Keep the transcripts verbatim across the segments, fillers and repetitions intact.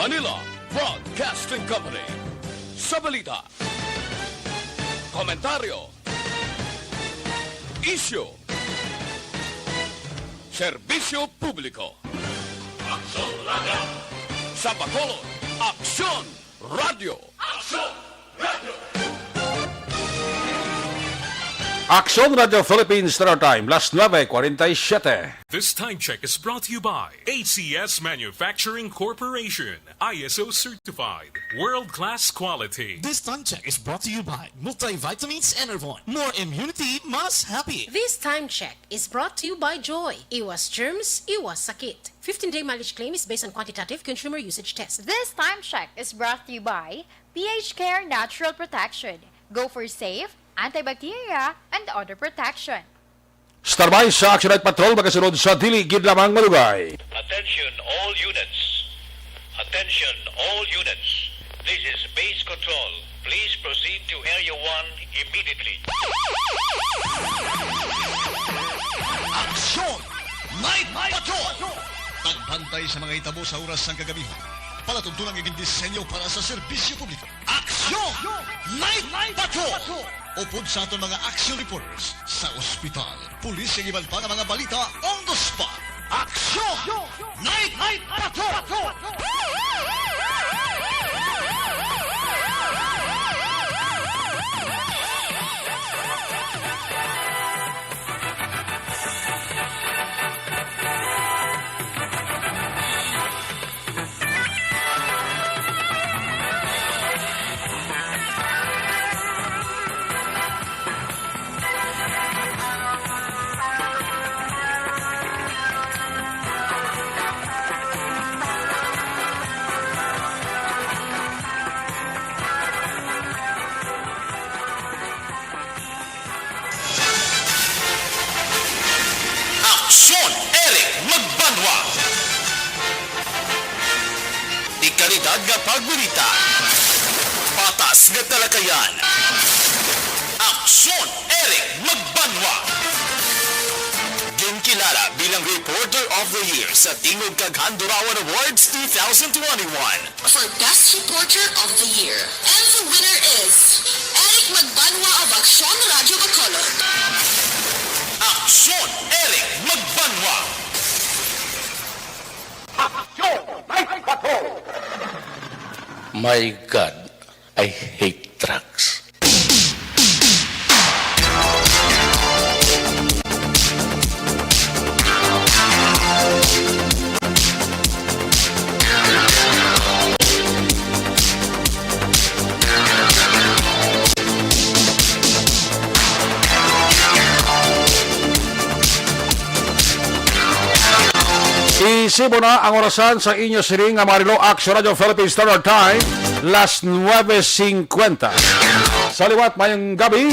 Manila Broadcasting Company. Sa balita, komentaryo, isyu, serbisyo publiko. Aksyon Radio. Sa Bacolod, Aksyon Radio. Aksyon Radio. Aksyon Radio Philippines Standard Time, las nuebe cuarenta y siete. This time check is brought to you by A C S Manufacturing Corporation, I S O certified, world-class quality. This time check is brought to you by Multivitamins Enervon. More immunity, mas happy. This time check is brought to you by Joy. Iwas germs, iwas sakit. Fifteen-day mileage claim is based on quantitative consumer usage test. This time check is brought to you by P H Care Natural Protection. Go for safe, antibacteria, and odor protection. Standby sa Action Night Patrol, magasunod sa dili gid lamang malugay. Attention all units. Attention all units. This is Base Control. Please proceed to Area one immediately. Action Night Patrol! Pagbantay sa mga hitabo sa oras sang kagabi. Palatuntunan nga gindisenyo para sa serbisyo publiko. Aksyon! Night Patrol! Upod sa aton mga action reporters sa ospital, pulis, kag iban pa nga mga balita on the spot. Aksyon! Night Patrol! Aksyon, Eric Magbanwa. Di kalidad nga pagbalita. Patas nga talakayan. Aksyon, Eric Magbanwa. Ginkilala bilang Reporter of the Year sa Tingog kag Handurawan Awards two thousand twenty-one. For Best Reporter of the Year. And the winner is Eric Magbanwa of Aksyon Radio Bacolod. Aksyon, Eric Magbanwa. Aksyon, Night Patrol. My God, I hate trucks. Isibo na ang orasan sa inyo siring nga mga relo, Action Radio Philippine Standard Time, las nuebe cincuenta. Sa liwat, mayong gabi.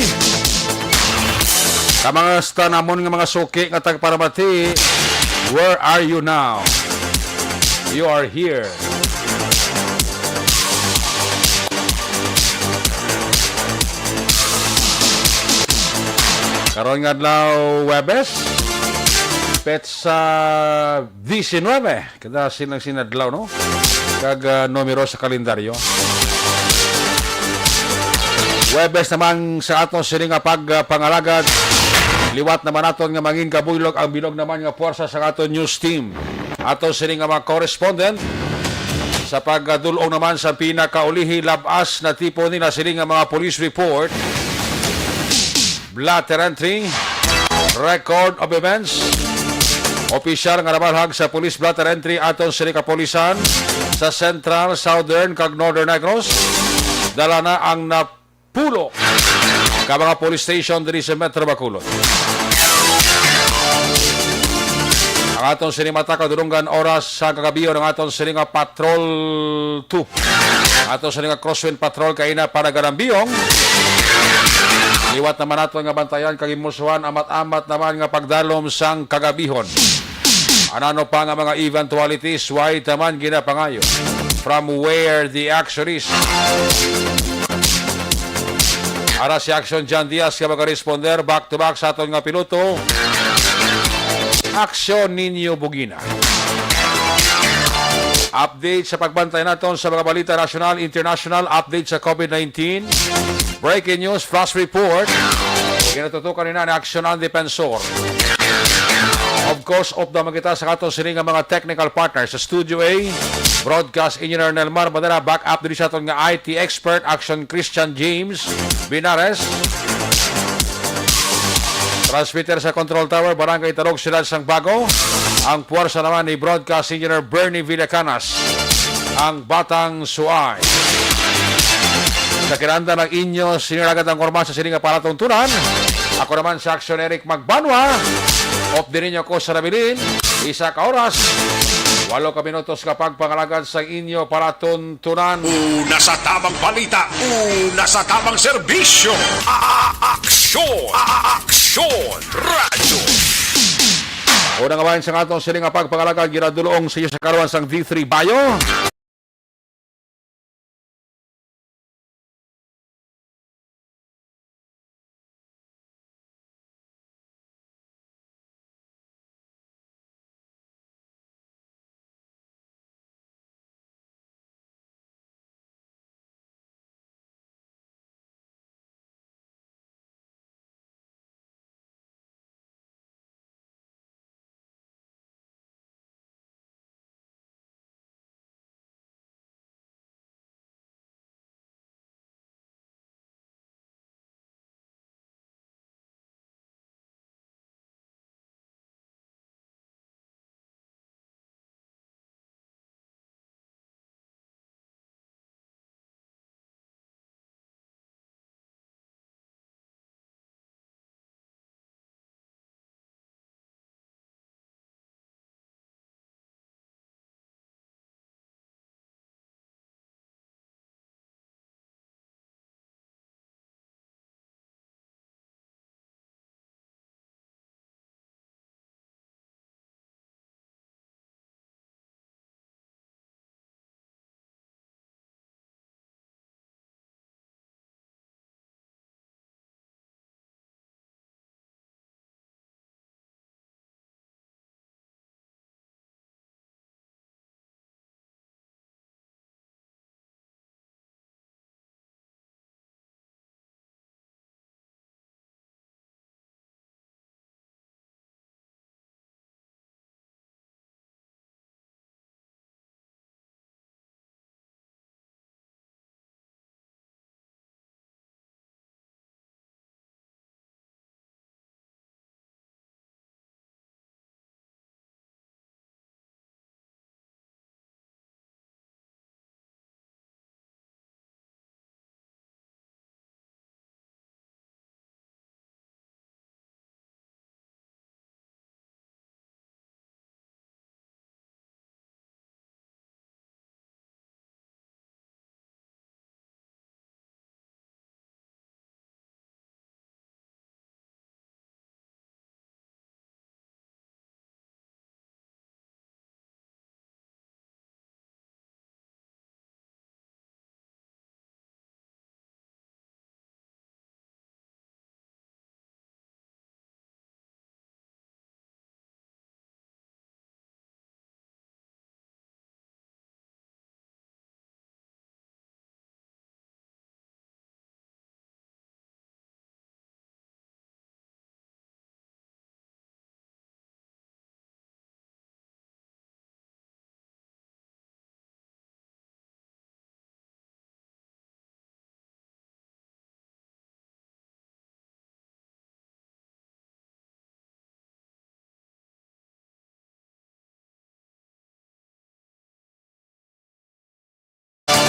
Sa mga sta namon nga mga suki nga tagparamati, where are you now? You are here. Karon nga adlaw, Huwebes, petsa diecinueve. Kada silang sinadlaw, no? Kag, ah, numero sa kalendaryo. Huwebes naman sa aton sini nga pag, ah, pangalagad. Liwat naman naton nga mangin kabuylog ang bilog naman nga puwersa sa aton news team. Aton sini nga mga correspondent sa pagdul-ong naman sa pinakaulihi lab-as na tipo nila sini nga mga police report. Blotter entry, record of events. Opisyal nga nabalhag sa police blotter entry aton sini kapulisan sa Central, Southern, kag Northern Negros. Dala na ang napulo ka mga police station diri sa Metro Bacolod. Ang aton sini mata kadulungan oras sa kagabion ang aton sini nga Patrol two. Ato sa nga Crosswind Patrol kaina para Garambiyong. Liwat naman nato nga bantayan kag imusuhan amat-amat naman nga pagdalom sang kagabihon. Anano pa nga mga eventualities, why taman ginapangayo? From where the action is. Ara si Action John Diaz nga magaresponder back to back sa aton nga piloto. Aksyon ninyo, Bugina. Update sa pagbantay naton sa mga balita nasyonal, international, update sa COVID nineteen, breaking news, flash report. Ginatutukan nina ni Aksyon ang Depensor. Of course, update man kita sa aton sini nga mga technical partners. Sa Studio A, broadcast engineer Nelmar Madera, back up diri sa aton nga I T expert, Action Christian James Binares. Transmitter sa Control Tower, Barangay Tarog, Siyudad sang Bago. Ang puwersa naman ni Broadcast Engineer Bernie Villacanas, ang Batang Suay. Sa kinanda ng inyo, siniragad ang kurma sa sining nga palatuntunan. Ako naman si Action Eric Magbanwa. Op din ninyo ko sa nabilin. Isa ka oras, walo ka minutos nga pagpangalagad sa inyo palatuntunan. Una sa tamang balita, una sa tamang serbisyo. A-, a-, aksyon, A-, a-, aksyon, radyo. Una nga bahin sa aton sini nga pagpangalagad, ginaduloong sa iyo sa karuan sang D three Bio.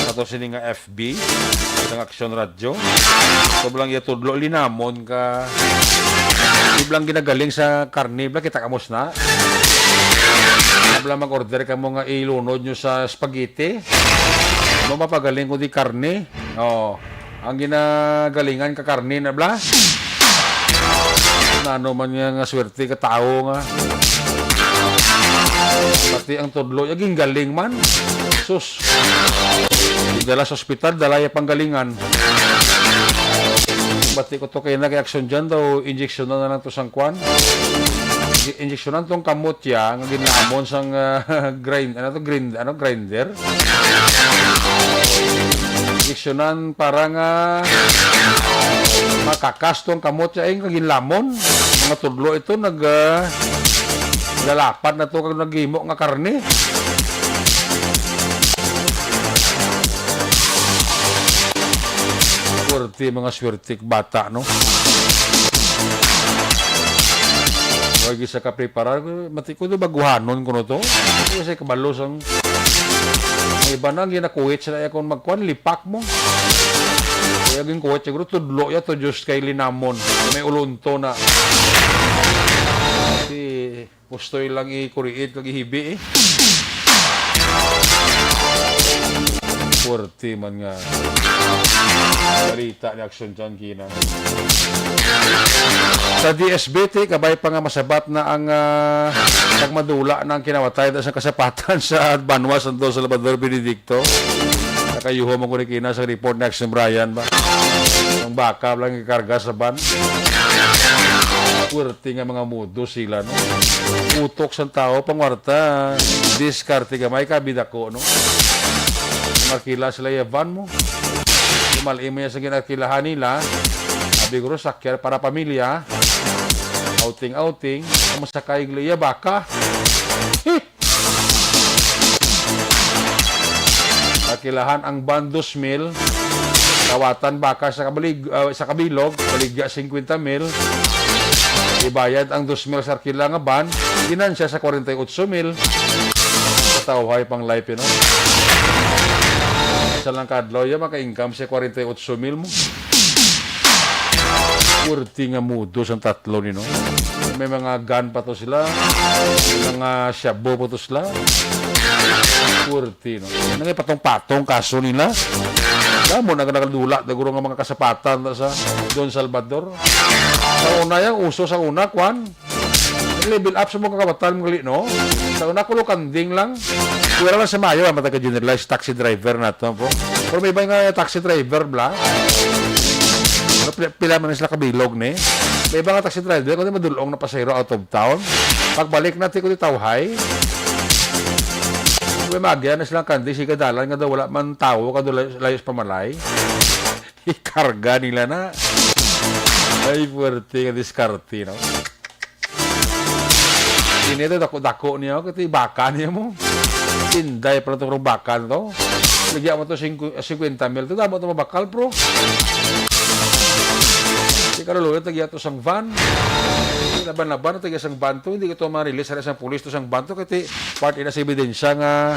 Sa to sini nga F B, sa Aksyon Radyo. Ito lang yung tudlo, linamon ka. Di lang ginagaling sa karne, bla, kita kamos na. Bla, mag-order ka mo nga ilunod nyo sa spaghetti. Ano mapagaling ko di karne? Oh, ang ginagalingan ka karne na, bla? Nano man nga, nga swerte ka tao nga. Pati ang tudlo, ya, gingaling man. Sus. Dala sa ospital, dala ya panggalingan. Bati ko to kay nag-action dyan daw, injection na lang to sang kwan. Injeksyonan tong kamot ya nga ginlamon sang, ah, grind, ano to, grind, ano, grinder. Injeksyonan para nga makakas tong kamot ya, eh, nga ginlamon. Mga tudlo ito, nag, ah, lalapad na to kag naghimo nga karne. Swerte, mga swertik bata, no? Wag isa ka preparar, mati ko to, baguhanon ko no to. Kasi kabalo sang may iba na, ginakuwit sila, eh, kung magkuhan, lipak mo. Kaya ginkuwit, siguro tudlo ya to, Diyos kay linamon. May ulunto na. Si Gusto lang ikuriit kag ihibi, eh. Puwerte man nga balita ni Action John Kina. Sa D S B T, kabay pa nga masabat na ang, ah, pagmadula na ang kinawatay sa kasapatan sa banwa sang Don Salvador Benedicto. Nakayuho mo ko ni Kina sa report ni Action Brian ba? Ang baka lang ikarga sa van. Puwerte nga mga mudo sila, no? Utok sang tawo, pangwarta, diskarte gamay, kabida ko, no? Markila sila ya van mo. Tumal-i mo ya sa ginarkilahan nila. Abi guro, sakyan para pamilya. Outing-outing. Ang masakay gliya baka. Hih! Arkilahan ang van dos mil. Kawatan baka sa kabalig-, ah, sa kabilog, baligya singkwenta mil. Ibayad ang dos mil sa arkila nga van, ginansya sa kwarenta y otso mil. Katawhay pang life, you know? Sa lang kadlaw, ya, maka-income sa kwarenta y otso mil mo. Purti nga mudo sang tatlo ni, no? May mga gun pa to sila, may mga shabu pa to sila. Purti, no? Nangipatong-patong kaso nila. Damo na nakadula, daguro nga mga kasapatan ta sa Don Salvador. Sa una, yung uso sa una, kwan, level up sa mga kawatan, mga gali, no? Sa una, kulukanding lang. Pwera lang sa Mayo, ang mataga generalized taxi driver na to, po. Pero may iba nga taxi driver, bla. Pero pila, pila man sila kabilog, ni? May iba nga taxi driver, kundi madulong na pasahero out of town. Pagbalik natin, kundi tawhay. May magya na silang kandi, sige dalan nga daw wala man tawo, kado layo, layo sa pamalay. Ikarga nila na. Ay, puwerte nga diskarte, no? Ini to, dako-dako niya, oh, kati baka niya mo. Tinday pala to, pero baka na to. Lagyan mo to, singku-, singkwenta mil. Ito, damo to mabakal, bro. Di ka lalo, tagya to sang van. Laban-laban, tagya sang van to. Hindi ka to ma-release, sa isang pulis to sang van to. Kati part ina sa ebidensya nga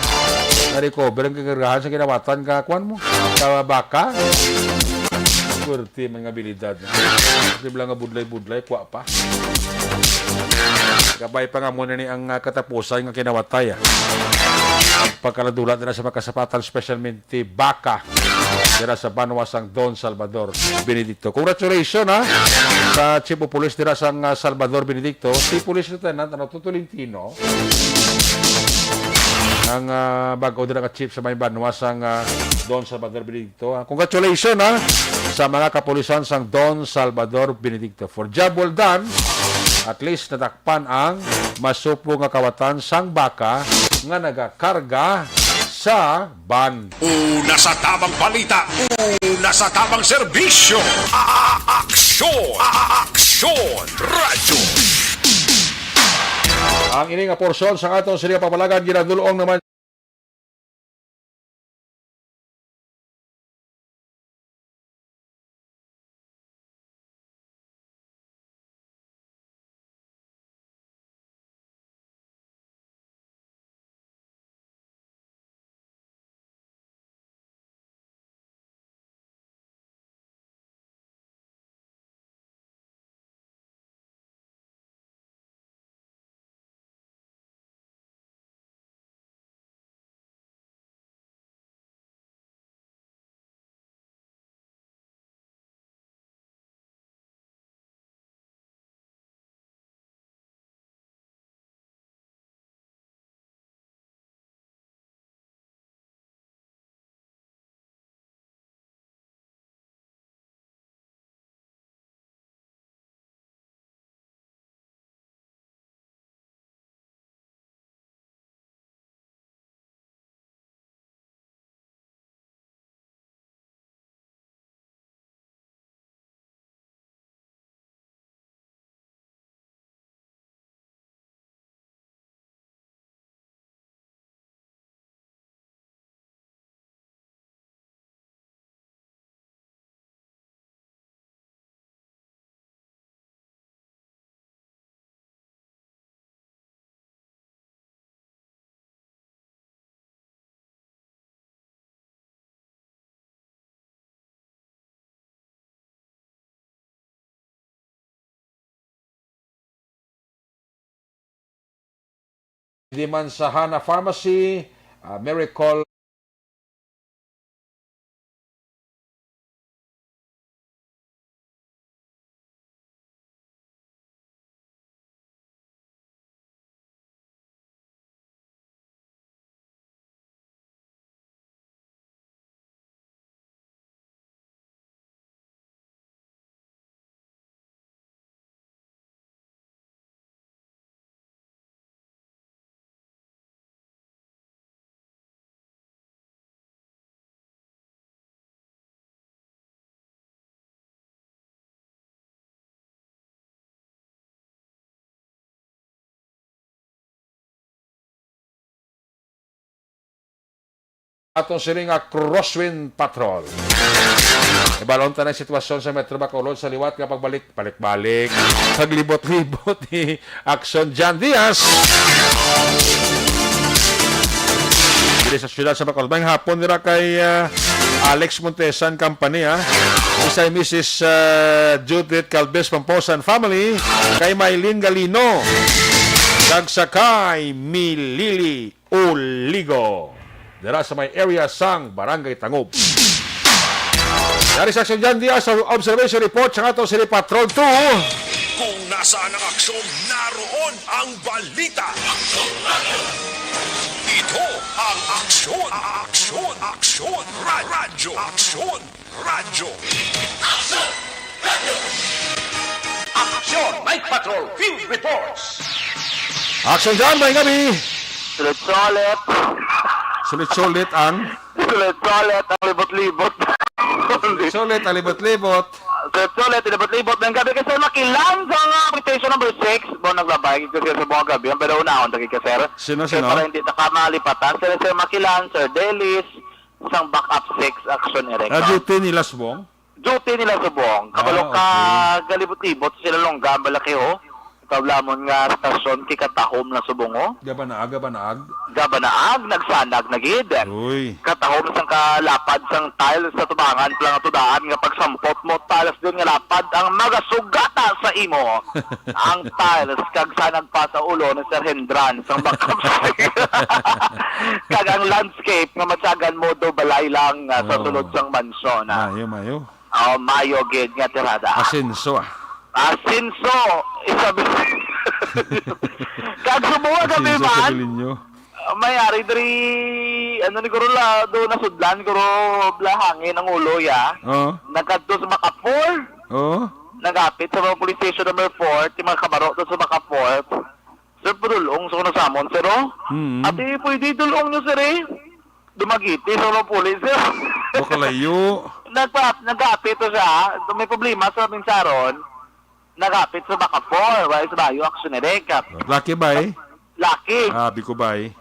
na-recover ang kakargahan sa kinawatan ka, kwan mo, ka baka. Swerte man nga abilidad, no? Di ba nga budlay-budlay, kwa pa. Kabay pa nga mo na ni ang, ah, katapusan nga kinawatay, ah. Ang pagkaladula nila sa makasapatan, specialmente baka, dira sa banwa sang Don Salvador Benedicto. Congratulations, ha, sa Chief of Police dira sang, ah, Salvador Benedicto, si Police Lieutenant, ano, Toto Lintino, ang, ah, bag-o dira nga chief sa may banwa sang, ah, Don Salvador Benedicto. Ah, congratulations, ha, sa mga kapulisan sang Don Salvador Benedicto. For job well done, at least nadakpan ang masupo nga kawatan sang baka nga nagakarga sa ban. Una sa tamang balita, una sa tamang serbisyo. A-, a-, aksyon, a-, a-, aksyon, radyo. Ang ini nga porsyon sa aton sini nga pamalagan ginadul-ong naman Di man sa Hana Pharmacy, ah, Miracle. Aton sini nga Crosswind Patrol. Ibalon ta ang sitwasyon sa Metro Bacolod sa liwat nga pagbalik, balik-balik, paglibot-libot ni Aksyon John Diaz. Diri sa siyudad sa Bacolod. Maayong hapon dira kay, ah, Alex Montesan Company, ah. Isay Missus, ah, Judith Calves Pomposan family, kay Mylene Galino, kag sa kay Milili Oligo. Dira sa may area sang Barangay Tangob. Dari sa Aksyon John Diaz sa observation report sa ato sini Patrol two. Kung nasaan ang aksyon, naroon ang balita. Ito ang Aksyon, Aksyon, Aksyon, Ra-, Radyo, Aksyon, Radyo. Aksyon, Night Patrol, Field Reports. Aksyon dyan, may gabi. Sulit-sulit. Sulit-sulit ang Sulit-sulit ang libot-libot. Sulit ang libot-libot. Sulit-sulit, libot-libot. Ngayong gabi kasi makilan sa nga station number six. Bo, naglabay ko sa buong gabi. Ang pero unahon, dagi ka, sir. Sino, Kaya sino? Para hindi ta ka malipatan. Sir, sir, makilan, Sir Delis, sang backup six, Aksyon Erika. Ah, duty nila subong? Duty nila subong. Kabalo Ah, ka okay. galibot-libot sila longga, balaki, oh. Kablamon nga stasyon, kikatahom na subong, oh. Gabanaag, gabanaag. Gabanaag, nagsanag na gid. Uy. Katahom sang kalapad sang tiles sa tubangan, pala nga tudaan nga pagsampot mo, tiles din nga lapad ang magasugata sa imo. Ang tiles, kag sanag pa sa ulo ni Sir Hendran, sang backup six. Kag ang landscape nga matyagan mo, do balay lang, ah, sa Oo. sulod sang mansyon, ah. Mayo, mayo. Oh, mayo gid nga tirada. Asenso, ah. Asenso, isabi. Kag subong nga gabi Asenso sa man, Pilinyo. May ari diri, ano ni guro la, do nasudlan guro bla hangin ang ulo ya. Oo. Nagkadto sa Baca four. Oo. Nagapit sa mga police station number four, ti mga kabaro to sa Baca four. Sir, padulong sa kuno samon, sir, oh. Mm. Ati, pwede dulong nyo, sir, eh. Dumagiti sa mga pulis, sir. Baka layo. Nagpa-, nag-aapit to siya. May problema sa Minsaron. Nag-aapit sa Baca four. Wala sa Bayo, action ni Rek. Lucky ba eh? Lucky. Ah, abi ko ba eh?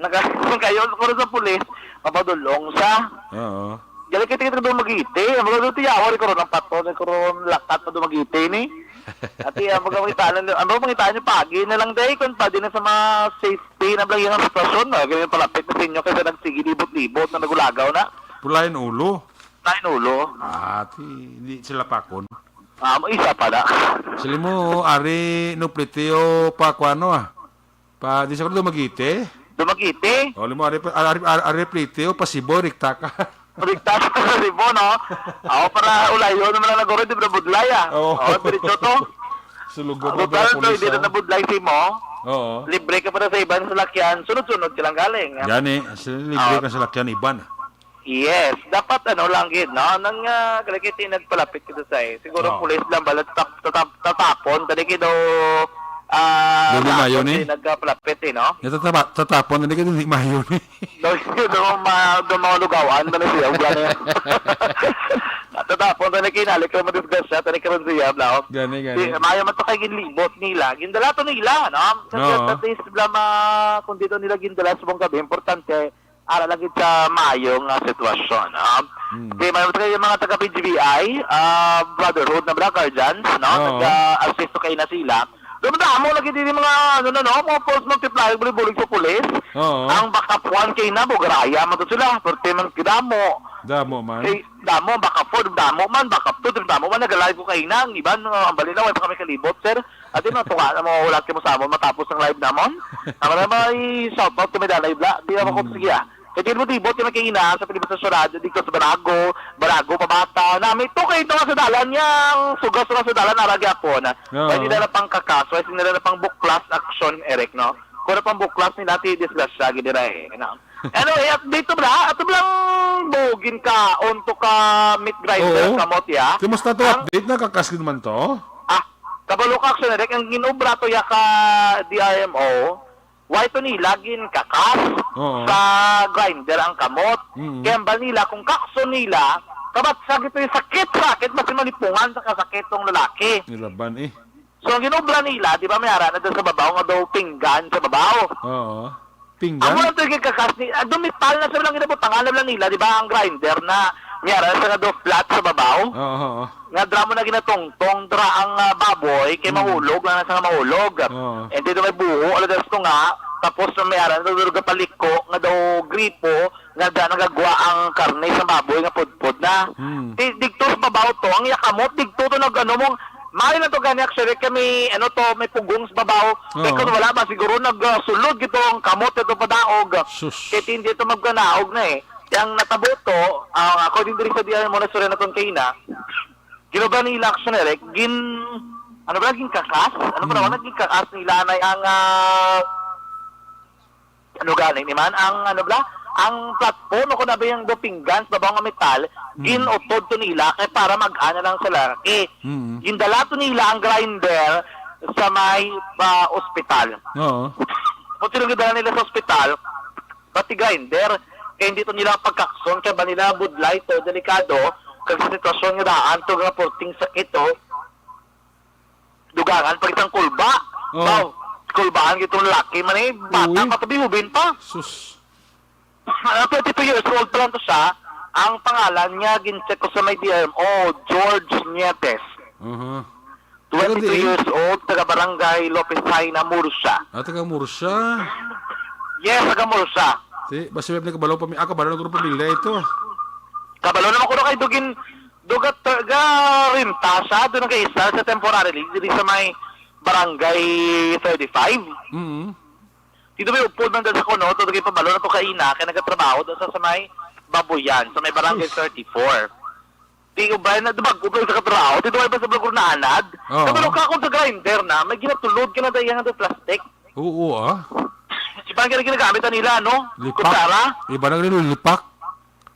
Nag-, kayo, kung sa pulis, mapadulong siya. Oo. Gali kita kita dumagiti. Ang mga tiyawa, rin ko rin ang pato, rin ko rin lakat pa dumagiti ni. Ati, ang mga pangitaan, ang mga pangitaan niyo, pagi na lang, day, kung pwede na sa mga safety na lang yung sitwasyon, ah, ganyan palapit na sa inyo kasi nagsige libot-libot na nagulagaw na. Pulayan ulo. Lain ulo. Ah, ti, di sila pakon. Ah, mo isa pa na. Sila mo, ari, no pliteo pa kuano, ah. Pa, di sa ko dumagiti. Dumagiti? O, limo, ari, ari, ari, ari pliteo, pa Sibo, rikta ka. Rikta ka sa Sibo, no? Ako, para ulayo naman ang naguro, di ba nabudlay, ah? Oo. Oo, diretso to. Sulugo pa Total ba to, hindi police, na ah? Nabudlay si mo. Oo. Libre ka pa na sa iban sa lakyan, sunod-sunod ka lang galing. Gani, si-, libre Oo. Ka sa lakyan, iban. Yes, dapat ano lang gid, no? Nang, ah, kalagiti nagpalapit ka sa, eh. Siguro Oo. Pulis lang, bala, tatap-, tatap-, tatapon, tadi gid daw, ah, Doon ni Mayo tapon ni? Di nagpalapit, eh, no? Yung tatapa-, tatapon, hindi ka doon ni Mayo ni. Daw, daw, ma-, daw mga lugawan, ano siya, wala na yan. Tatapon, tadi kinalik, kung madisgrasya, tadi karon siya, bla. Gani, gani. Di, Mayo man to kay ginlibot nila, gindala to nila, no? Kasi Oo. At least, bla, ma-, kung dito nila gindala sa buong gabi, importante, ara lang gid sa maayo nga sitwasyon, ah. Hmm. Di man kayo mga taga P G B I, ah, Brotherhood na ba, Guardians, no? Oo. Nag-assist kay na sila. Damo-damo lagi diri mga, ano na, no, mga false multiplier, bulig-bulig sa pulis. Oo. Ang backup one kay na, bugaraya man to sila. Perti man kadamo. Damo man. Kay damo, backup four, damo man, backup two, damo man, nag-live ko kay na. Ang iban, uh, ang balila, wala pa kami kalibot, sir. Ati, mga tunga na mo, wala kayo mo sa amon, matapos ang live namon. Ang mga may shoutout kami na live la. Di ako, sige, ah. Kay di mo dibot yung nagkaina sa Pilipinas sa syudad, dito sa Barago, Barago, Pabata. Nami to kay ito nga sa dalan niya, ang sugas nga sa dalan, ara gyapon. Oo. Pwede na lang pang kakas, pwede na lang pang buklas action, Eric, no? Kung na pang buklas ni dati, disgrasya, gid dira, eh, no? Anyway, at dito bala, ato bala ang bugin ka, unto ka meat grinder, Oo. kamot, ya? Kumusta to? Ang Update na, kakas gid man to? Ah, kabalo ka, action, Eric, ang ginobra to ya ka D R M O, Why to nila ginkakas Oo. sa grinder ang kamot? Mm. Kaya ang bal nila, kung kakson nila, kabatsag ito yung sakit-sakit, mas malipungan sa kasakit ng lalaki. Nilaban eh. So, ang ginobra nila, di ba, may ara na doon sa babaw nga daw pinggan sa babaw. Oo. Pinggan? Amo lang ito yung ginkakas ni, ah, dumital na sa lang ginabutangan na lang nila, di ba, ang grinder na may ara na sa nga daw flat sa babaw. Oo, oo. Nga dra mo na ginatungtong, dra ang, ah, baboy, kay Mm. mahulog lang na sa nga mahulog. Oo. And then may buho, ala das to nga, tapos may aran na daw paliko, nga daw gripo, nga da nagagwa ang karne sa baboy nga pudpod na. Mm. Di, digto sa babaw to, ang yakamot, digto to nag ano mong, may lang to gani actually kami, ano to, may pugong sa babaw. Kaya Oo. kung wala ba, siguro nag, ah, sulod gito ang kamot ito padaog. Sus. Kaya hindi ito magkanaog na eh. Yang natabo to, ang according diri sa D R M O na istorya naton kay na, Ginobra nila, action, Eric, gin, ano ba, ginkakas? Ano ba Mm. naman, ginkakas nila na ang, ah, ano gani ni man, ang, ano ba, ang platform, o kung ano ba yung dopinggan sa babaw nga metal, Mm. ginutod to nila kay para mag-ana lang sa lalaki. Mm. Gindala to nila ang grinder sa may, ah, ospital. Oo. Kung sino gindala nila sa ospital, pati grinder, kay hindi to nila pagkakson, kay ba nila budlay to, delikado, kag sa sitwasyon nga daan to nga porting sakit to, dugangan pa kitang kulba. Oh. Baw, kulbaan kitong laki man eh, bata Uy. pa to, bihubin pa. Sus. Ah, twenty-two years old pa lang to siya. Ang pangalan niya, gin-check ko sa may D R M O, George Nietes. Uh-huh. Twenty-two Taga diin? years old, taga Barangay Lopez Jaena, Murcia. Ah, taga Murcia. Yes, taga Murcia. Si, basta may kabalo pa mi-, ah, kabalo na guro pamilya ito. Kabalo naman ko na kay Dugin, Dugat, taga Rinta siya, doon ang kaisa sa temporarily, diri sa may Barangay thirty-five. Mm. Dito may upod man sa kuno, to kay pabalo na to kaina, kay nagatrabaho doon sa, sa may Babuyan, sa may Barangay Sus. thirty-four. Di ko ba na, di ba, ko ba sa katrabaho? Di ba, ba sa vlog na anad? Oo. Kabalo ka kung sa grinder na, may ginatulod ka na dahil yung plastic. Oo, ah. Iba ang ginagamit na nila, no? Lipak. Kutsara? Iba na rin yung lipak.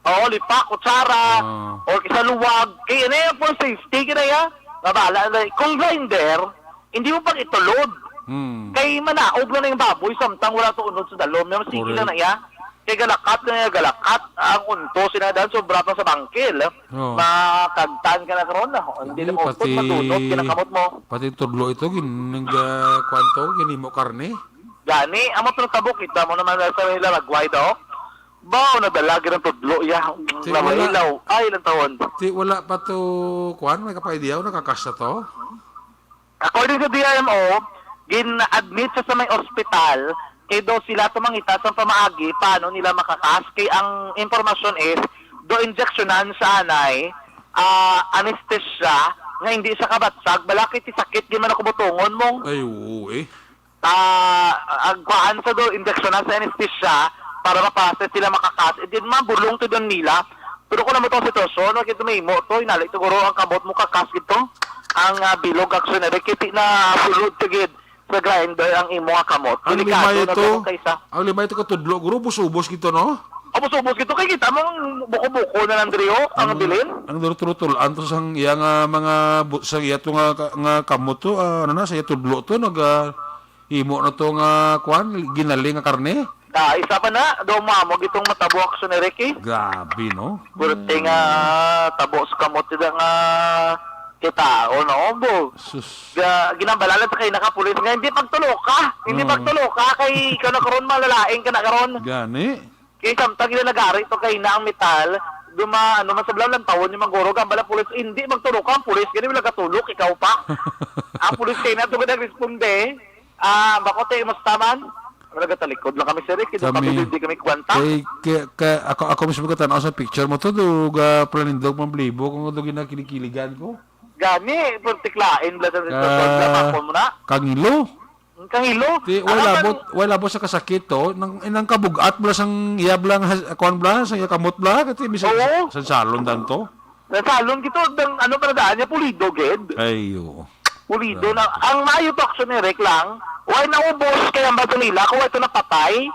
Oo, lipak, kutsara, Ah. or isa luwag. Kaya na yan for safety, kaya ya. Mabala na. Kung grinder, hindi mo pag itulod. Hmm. Kay manaog na na yung baboy, samtang wala to unod sa dalom. Yung sige Correct. lang na ya. Kay galakat na ya, galakat. Ang unto, sinadan, sobra pa sa bangkil. Oo. Makagtan ka na karon na. Hindi Hindi, na maupod, pati, madunot, kinakamot mo. pati tudlo ito, gin-, nag, ah, kwan to, ginimo karne. Gani, amo to nagtabo, kita mo naman sa nila, lagway daw. Bao, nadala, ginang tudlo, ya. Ti, Laway wala. ilaw. Ay, ilang taon. Ti, wala pa to, kwan, may kapaidiyaw, nakakasya to? According to D R M O, gin-admit sa, sa may ospital, kay daw sila tumangita sa pamaagi, paano nila makakas, kay ang impormasyon is, do injeksyonan sa anay, ah, anesthesia, nga hindi siya kabatsag, balakit ti sakit, di man ako butungon mong. Ay, oo eh. Ah, ang kuhaan sa do, injeksyonan sa anesthesia, para ma-process sila makakas, eh, di man bulong to doon nila. Pero kung naman itong sitwasyon, wag ito may imo to, inali siguro ang kamot mo, kakas ito. Ang, ah, bilog, action, eh, kiti na sulod, sige, sa grinder ang imo nga kamot. Ang Delikado limay na ito, to kaysa. ang limay ito katudlo, guro, ubos-ubos gito, no? Ubos-ubos gito, kay kita mo ang buko-buko na lang diri, oh, ang Ang, bilin. ang duro-turutulan to sang iya nga mga bu-, sa iya to nga ka-, nga kamot to, ah, ano na, sa iya tudlo to, nag, ah, imo na to nga, kwan, ginali nga karne. Ah, isa pa na, daw mamo gitong matabo, action, ni Ricky. Grabe, no? Purti nga tabo sa kamot sila nga kita, o no, bo. Sus. Ga-, ginambalalan sa kay nakapulis nga, "Hindi pagtulo ka, hindi Oo. pagtulo ka, kay ikaw na karon, malalaing ka na karon." Gani. Kay samtang ila nagari to kay na ang metal, Duma, ano man sa balaw, lantawon ni Manggoro, gambala pulis, hindi magtulok ang pulis, gani wala gatulok, ikaw pa. Ang pulis kay na to nagresponde. Ah, bako te, musta man? Wala gatalikod lang kami, sir, eh. Kaya Kami, kami, hindi kami kwanta. Kay, kay, kay, ako, ako mismo katanaw sa picture mo to, do, ga, planindog, mamblibo, kung do ginakilikiligan ko. Gani, pertiklain, bla, sa, sa, sa, sa, Ah, sa, mo na. Kangilo. Ang kangilo. Ti, Ang wala abang bot, wala bot sa kasakit to. Nang, nang kabugat bla sang iya bla nga has-, kuan bla, sang iya kamot bla, kati bisan Oo. sa salon dan to. Sa salon kito, dang, ano pa na daan niya, pulido, gid. Ay, oo. Pulido Grabe. na. Ang maayo to, action ni Rick lang, why naubos kay ang bato nila, kung ito napatay,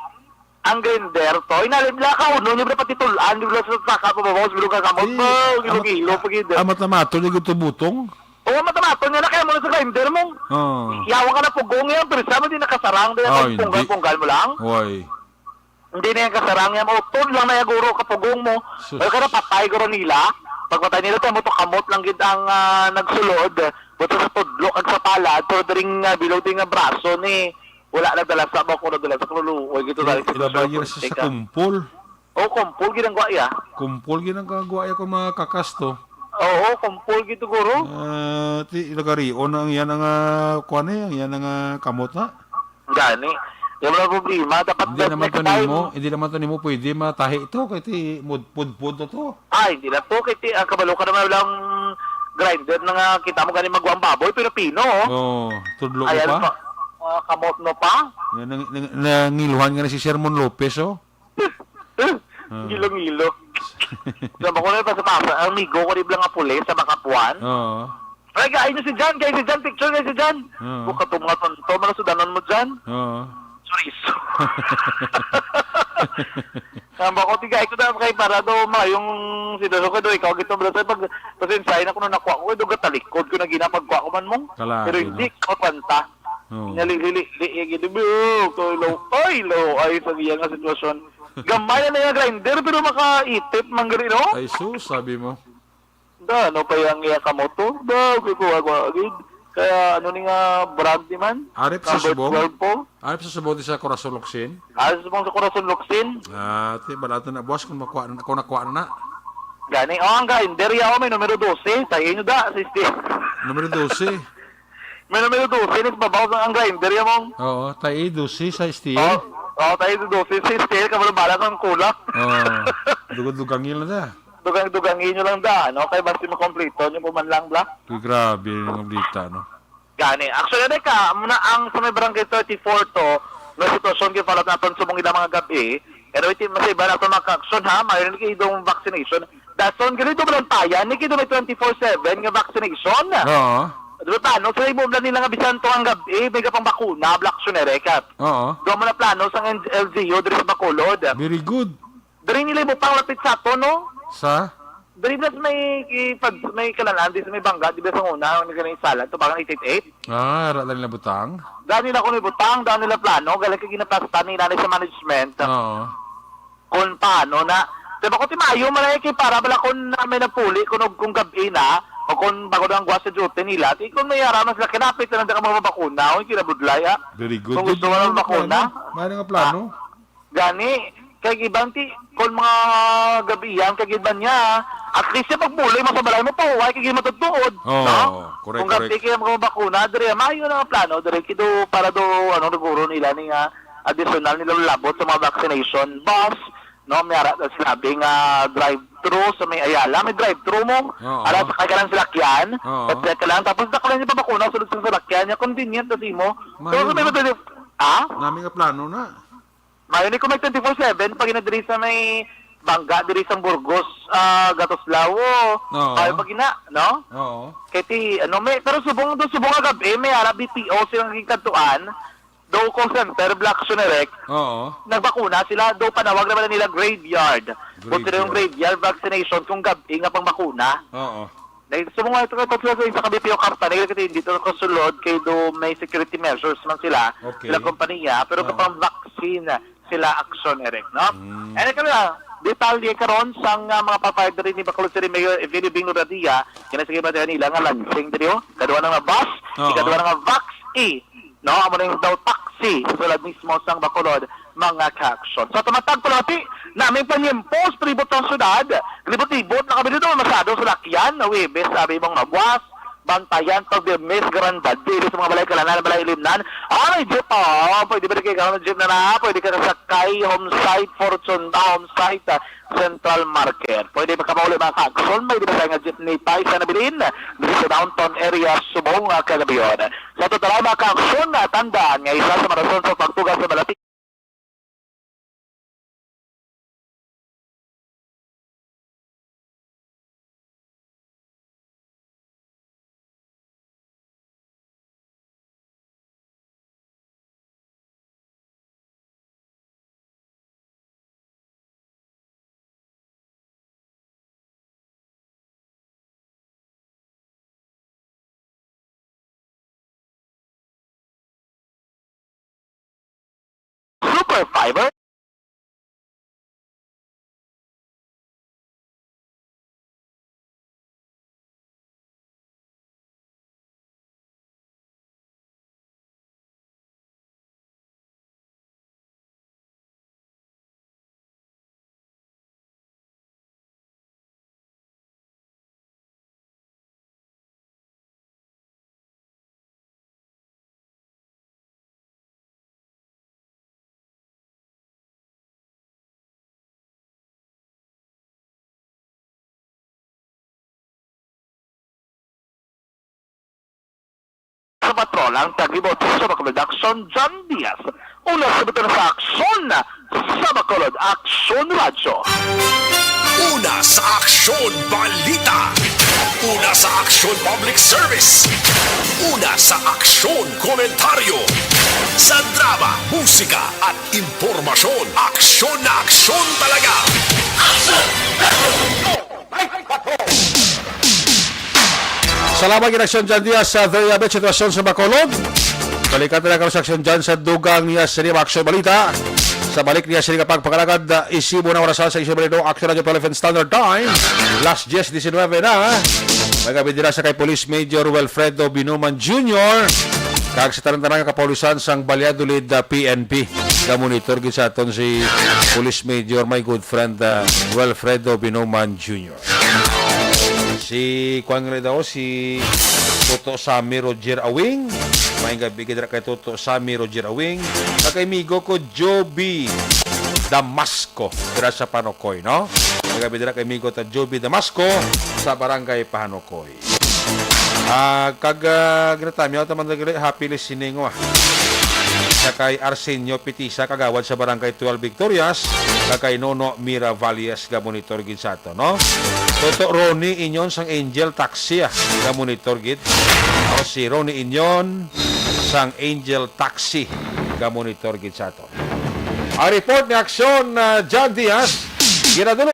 ang grinder to, inalim nila, kauno niya, pati tulan, di ba, sa saka pa ba, sa bilog ka kamot, Ti, ba, ang mat-, gilo-gilo, pag gid. ang matamato, di gito butong? Oo, matamaton nga na kaya mo na sa grinder mo. Oo. Yawa ka na pugong yan, pero sa mo di nakasarang, di Ah, na hindi. punggal-punggal mo lang. Why? Hindi na yung kasarang yan. Utod lang na yung guro kapugong mo. Sus. Ay, kaya patay guro nila. Pagpatay nila, tayo mo to kamot lang gid ang ah, nagsulod. Buto sa tudlo kag sa palad, pero diri nga bilog, diri nga braso ni wala nagdala sa bako, nagdala sa kaluluoy. Gito Eh, dali sa ilabay sitwasyon niya sa, sa politika. kumpol. Oh, kumpol gid ang gwaya. Kumpol gid ang kagwaya kung mga kakas to. Oo, kumpol gid to, guro. Ah, ti ilagarion na ang yan ang ah, kuan eh, ang yan ang ah, kamot na. Gani. Yung mga problema, dapat Hindi that naman next to time. nimo, hindi naman to nimo pwede matahi to kay ti mud-, pudpud to to. Ay, hindi na to. Kay ti, ang kabalo ka naman lang grinder na nga kita mo gani magwang baboy, pero pino, oh. Oh, tudlo mo Ayan pa. pa. Ah, kamot mo pa. Yan, nang, nang, nangiluhan nga na si Sermon Lopez, oh. Ah. Ngilo-ngilo. Sa bako na yung pasapasa, ang amigo ko di bala nga pulis sa Makapuan. Oo. Ay, kain nyo si Jan, kain si Jan, picture kayo si Jan. Oo. Buka to mga tonto, mga sudanan mo dyan. Oo. Chorizo. Ang bako, tigay ko na kay para daw mayong si Dalo ka daw, ikaw gito, bro, sa pag, pasensyahin ako nung nakuha ko, daw gatalikod ko na ginapagkuha ko man mong. Kalaki, Pero hindi no? ko kanta. Oo. Nalili-li, li, gid, bro, ko lo, ay, lo, ay, sa iya nga sitwasyon. Gamay na nga grinder, pero makaitip man gani, no? Ay, sus, sabi mo. Da, ano pa yung iya ka motor? Da, okay ko, ako, agad. Kaya, ano ni nga brand ni man? Arip sa Number subong? twelve po. Arip sa subong di sa Corazon Locsin? Ah, sa subong sa Corazon Locsin. Ah, ti, balato na, boss, kung makuha na, kung nakuha na na. Gani, oh, ang grinder, ya, oh, may numero dose. Tayo nyo da, sa Steve. Numero dose. May numero dose, ni sa babaw sa ang grinder, ya, mong. Oo, tayo dose sa Steve. Oh, oh, tayo dose, sa Steve, kabalabala ng kulak. Oo, dugod-dugangil na da. Dugang-dugangi nyo lang da, no? Kay basta makompleto nyo po man lang, bla. Uy, grabe yung balita, no? Gani. Actually, ano ka, muna ang sa may barangay thirty-four to, no, sitwasyon kay palat naton sa mong ilang mga gabi, pero iti mas iba naton mga action ha, mayroon kay itong vaccination. Dason, ganito ba lang tayo? Ni kito may twenty-four seven nga vaccination? Oo. Di ba, plano? Sa imo lang nila nga bisan to ang gabi, may kapang bakuna, Black Sunere, kat. Oo. Doon mo na plano sa L G U, diri sa Bacolod. Very good. Diri nila ibutang lapit sa ato, no? Sa? Diri na sa may, i-, pag, may kalanan, di sa may bangga, di ba sa una, ang nagkana yung sala, ito parang eight eight eight. Ah, ara lang nila butang? Daan nila kung ibutang, daan nila plano, galing kay ginapasta ni nanay sa management. Oo. Kung paano na, di ba kung timayo man ay kay para bala kung na may napuli, kung, kung gabi na, o kung bago na ang guwa sa duty nila, di kung may araman sila, kinapit na lang ka mga bakuna, o yung kinabudlay, ha? Very good. Kung gusto mo ng bakuna, May nga plano? Gani, kay iban ti, kon mga gabi yan, kay iban niya, at least siya pagbuloy mo sa balay mo, pahuway, kay matutod, Oo, no? correct, Kung gabi correct. kaya mga bakuna, diri, maayo na nga plano, diri, kido, para do, ano, naguro nila ni nga additional nila labot sa mga vaccination bus, no? May ara na sinabi nga drive-thru sa may Ayala, may drive-thru mo. Oo. Ara, sakay ka lang sa lakyan, Oo. at ka lang, tapos nakalang yung pabakuna, sulod sa salakyan niya, convenient na simo. So, Maayo, sa may no? madali, ha? Nami nga plano na. Mayo ni ko may twenty-four seven pag ina diri sa may bangga diri sa Burgos, ah, Gatoslao. Oo. Ay, pag ina, no? Oo. Kay ti, ano, may, pero subong, do subong nga gabi, may ara B P O silang gikadtuan, do call center, Black Sunirek. Oo. Nagbakuna sila, do panawag naman nila graveyard. Buti na yung Graveyard. graveyard vaccination kung gabi nga pang bakuna. Oo. Dahil sa mga ito, ito sila sa isa ka B P O company, kasi hindi ito nakasulod, kay do may security measures man sila, Okay. sila kompanya, pero Oo. kapag vaccine sila action, Eric, no? Mm. And ito na, detalye karon sang, ah, mga papayag diri ni Bacolod City Mayor Evelio Bing Radia, kina sige ba nila nga lansing diri, oh? Kadwa na nga bus, Oo. ikadwa na nga vax-e, no? Amo na yung daw taxi, sa sulod mismo sang Bacolod. mga kaaksyon. Sa tumatag palamati, naming panyimpos, palibot sang syudad, libot-libot, nakabilin ang masado sa lakyan, Huwebes, sabi mong magwas, bantayan, pag Biyernes, Grandad, dili sa mga balay kalanan, balay ilimnan, ah, may jeep, oh, pwede ba di kayo ng jeep na na, pwede ka kasakay, home site, Fortune ba, home site, ah, Central Market. Pwede makamauli mga kaaksyon, may di ba tayo nga jeepney pa, isa nabilin, dito sa downtown area, Subong, ah, kagabion. Sa total, mga kaaksyon, ah, tandaan nga isa sa mga rason sa pagtugas sa balati. Super Fiber. Sa patrol ang taglibot sa Bacolod Aksyon, John Diaz. Una sa buto na sa Aksyon sa Bacolod Aksyon Radyo. Una sa Aksyon Balita. Una sa Aksyon Public Service. Una sa Aksyon Komentaryo. Sa drama, musika at impormasyon, aksyon na aksyon talaga. Aksyon! Salamat gid, Aksyon John Diaz, sa Very Abit, sitwasyon sa Bacolod. Balikan na karon sa Aksyon John sa dugang niya sa Aksyon Balita. Sa balik niya sa pagpakalagad, ah, isibo na orasan sa Aksyon Balita, Aksyon Radyo Philippine Standard Time. Alas diyes disinwebe na. Magabidira sa kay Police Major Wilfredo Binuman Junior. Kag sa tanan-tanan nga kapulisan sang Valladolid, ah, P N P. Gamonitor gid sa aton si Police Major, my good friend, ah, Wilfredo Binuman Junior. Si, kuwan nga daw, si Toto Sammy Roger Awing. Maayong gabi gid dira kay Toto Sammy Roger Awing. Kag kay amigo ko, Joby Damasco, dira sa Panocoy, no? Maayong gabi dira kay amigo ta, Joby Damasco, sa Barangay Panocoy. Ah, kag, ah, ginatamyaw ta man diri, happy listening, wa. Sa kay Arsenio Pitisa, kagawad sa Barangay Twelve Victorias, kag kay Nono Mira Valles, ga-monitor gid sa ato, no? Toto Ronnie Inyon sang Angel Taxi, ah, ga-monitor gid. O si Ronnie Inyon sang Angel Taxi, ga-monitor gid sa ato. Ang report ni Aksyon, ah, John Diaz, ginadul-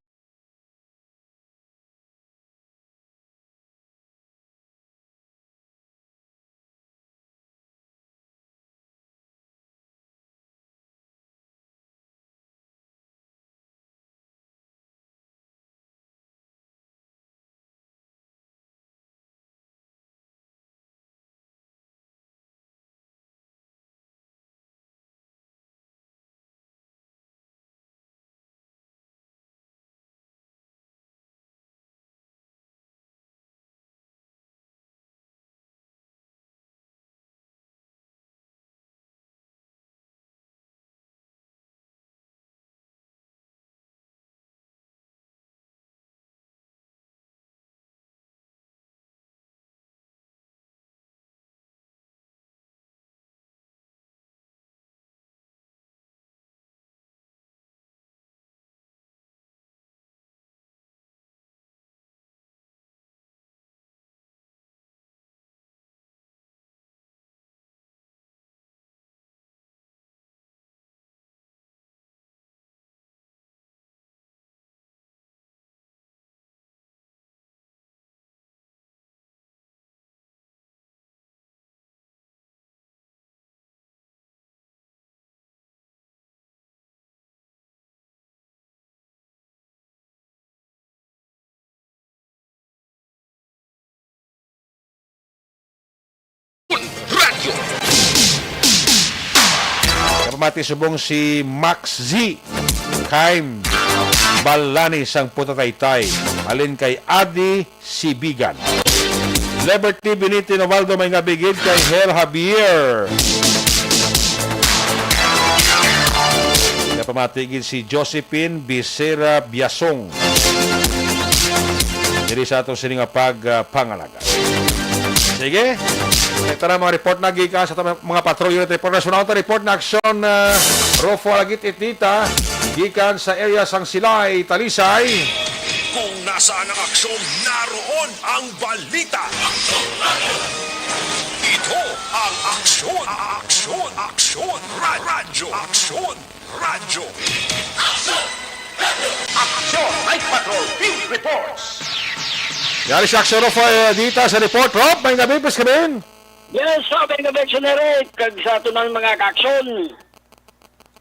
Radyo. Pamati subong si Max Z. Kaim Balani sang Putataytay. Halin kay Adi Sibigan. Liberty Benito Novaldo, may nga bigid kay Hel Javier. Kaya pamati gid si Josephine Bisera Biasong. Diri sa ato sini nga pag, ah, pangalag. Sige. Ito na mga report na gikan sa ato mga patrolyo. Report na sunod, report na aksyon, ah, Rofo Alagit Itnita, gikan sa area sang Silay, Talisay. Kung nasaan ang aksyon, naroon ang balita. Ito ang aksyon, aksyon, aksyon, ra- radyo, aksyon, radyo. Action Night Patrol Field Reports. Yari si Aksyon Rofo, eh, dita sa report. Rob, may gabi, please, kami. Yes, sabi nga Benson Eric, kag sa aton mga kaaksyon.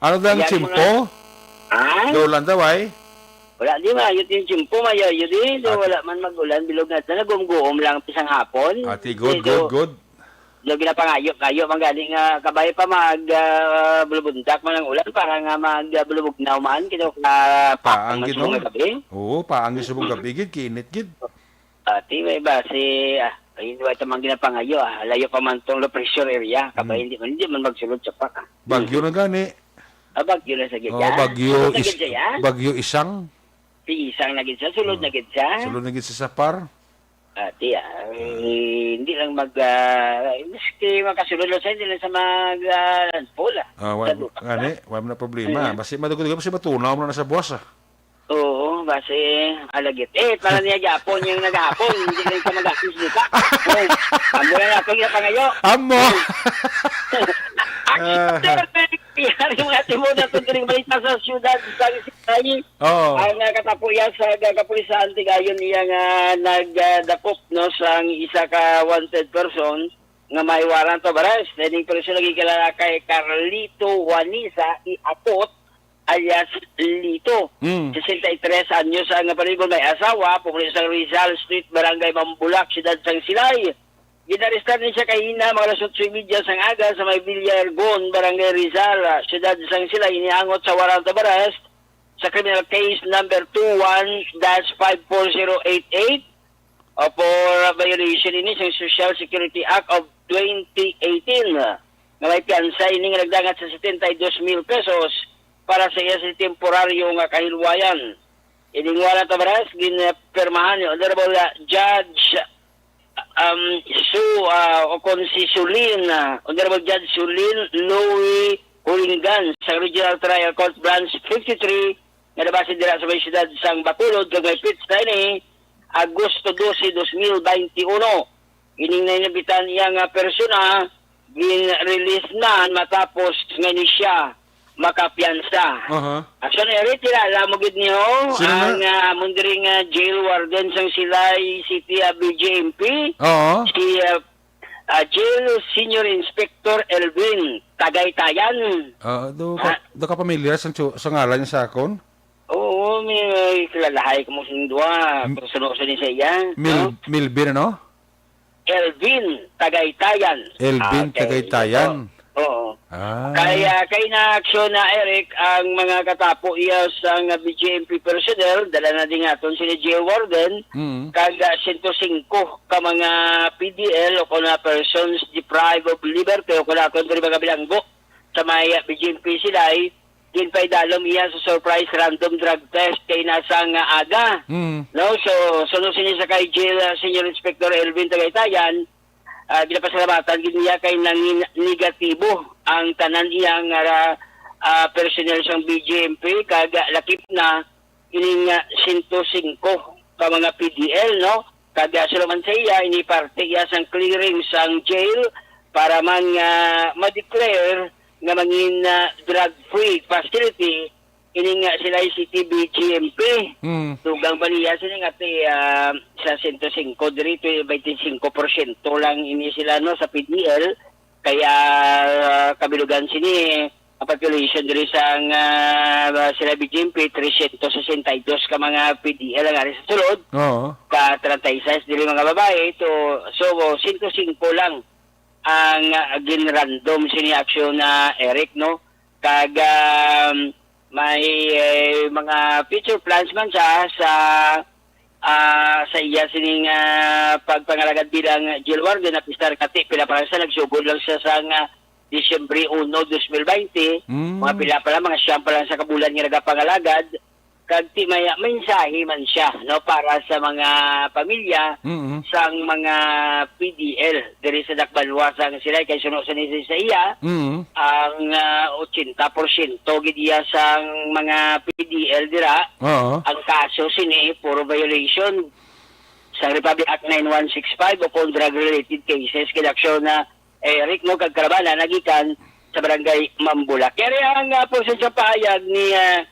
Ano daw ang Yan, tiyempo? mga- Ha? Dolan daw ay? Wala di maayo din tiyempo, maayo di. So, Ah, wala man mag-ulan, bilog nga. Nagumguom lang pisang hapon. Ati, good, Medyo good, good. Daw ginapangayo-kayo man gani nga kabay pa mag, ah, bulubundak man ang ulan para nga mag, ah, bulubugnaw man kito ka Paang, Gino. Mga gabi. Oo, paang gid subong gabi gid, kinit gid. Ati, may base, ah, ay, hindi ito man ginapangayo, ah. Layo pa man tong low pressure area. Kabay, Hmm. hindi man, hindi man magsulod sa pa, ah. Bagyo na gani. Ah, bagyo na sa gid Oh, siya? bagyo Sulod na is-, gid siya, ya? bagyo isang. Si isang na gid siya, sulod Oh. na gid siya? Sulod na gid siya sa par. Ah, di, ah, eh, hindi lang mag, ah, miski makasulod lang siya, hindi lang sa mag, ah, landfall, ah. Ah, wa-, Sa duta. Gani, wala na problema. Hmm. Basi madugod-dugod, basi matunaw na sa buwas, ah. Oo, basi, alagit. Eh, para niya gyapon yung naghapon, hindi lang siya mag-asis dito. Oh, amo na nato yung pangayo. Amo. Ang Ah. Yari mga timo na ito, diri balita sa siyudad sa Isipay. Oo. Ang, ah, katapo iya sa ga-, kapulisan, tigayon iya nga nagdakop, no, sang isa ka wanted person nga may warrant of arrest. Ining person nagkilala kay Carlito Juanisa Iapot, alias Lito. Mm. Sesenta y tres anyos ang palibot, may asawa, pumuli sa Rizal Street, Barangay Mambulak, Siyudad sang Silay. Ginarestar ni siya kahina, mga alas otso y media sang aga sa may Villargon, Barangay Rizal, ah, Siyudad sang Silay, iniangot sa warrant of arrest sa criminal case number two one dash five four zero eight eight, o for violation ini sa Social Security Act of twenty eighteen, nga may piyansa ini nga nagdangat sa setenta y dos mil pesos para sa iya sa temporaryo nga kahilwayan. Ining warrant of arrest ginpirmahan ni Honorable, ah, Judge, um, Su, ah, o kon si Sulin, ah, Honorable Judge Sulin Louie Hulingan sa Regional Trial Court Branch fifty-three nga nabase dira sa may siyudad sang Bacolod, kag may petsa ini, Agosto dose, dos mil baynte uno. Ining nainambitan iya nga persona, gin-release na matapos nga ni siya makapiyansa. Aha. Action Eric, kilala mo gid niyo Sino na? ang, ah, amon diri nga jail warden sang Silay City, ah, B J M P. Oo. Si, ah, ah, Jail Senior Inspector Elvin Tagaytayan. Ah, do ka, Ha? do ka pamilyar sa, sa ngalan niya sa akon? Oo, may, may kilalahay ko mo sing duha. M-, Pero suno sa ni sa iya, Mil-, no? Milvin, ano? Elvin Tagaytayan. Elvin Ah, okay. Tagaytayan. Oo. Ah. Kaya kay na aksyon na, Eric, ang mga katapo iya sang B J M P personnel, dala na din aton sila jail warden, Mm. kag, ah, sento singko ka mga P D L o kung na persons deprived of liberty o kung na aton diri mga bilanggo sa may, ah, B J M P sila, eh, ginpaidalom iya sa surprise random drug test kay nasa nga aga. Mm. No? So, sunod sini sa kay jail, ah, Senior Inspector Elvin Tagaytayan, ah, ginapasalamatan gid niya kay nangin negatibo ang tanan iya nga, ah, personnel sang B J M P, kag, ah, lakip na ining, ah, sento singko ka mga P D L, no? Kag, ah, sulaman sa iya, ini parte iya sang clearing sang jail para man nga ma-declare nga mangin, ah, drug-free facility ining, ah, Silay City B J M P. Mm. Dugang pa niya sini nga ti, ah, sa sento singko diri, twenty-five porsyento lang ini sila, no, sa P D L. Kaya, ah, kabilugan sini, ang population diri sa, ah, Silay B J M P, trescientos sesenta y dos ka mga P D L ang ari sa sulod. Oo. Ka treinta y seis diri mga babae. To, so, sento singko lang ang, ah, gin-random sini aksyon na Eric, no? Kag, um, may, eh, mga future plans man siya sa, ah, sa iya sining, ah, pagpangalagad bilang jail warden, na pistar kati pila pa lang sa nagsugod lang siya sa nga Disyembre uno, dos mil baynte, Mm. mga pila pa lang, mga siyam pa lang sa kabulan nga nagapangalagad, kag ti may mensahe man siya, no, para sa mga pamilya Mm. sang mga P D L diri sa Dakbanwa sang Silay, kay suno sa ni sa iya, Mm. ang, ah, ochenta porsyento gid iya sang mga P D L dira, Oo. ang kaso sini puro violation sang Republic Act nine one six five o kon drug-related cases, kay aksyon na Eric, no, kag karabana nagikan sa barangay Mambulak. Kaya ang, ah, porsyento sa pahayag ni, ah,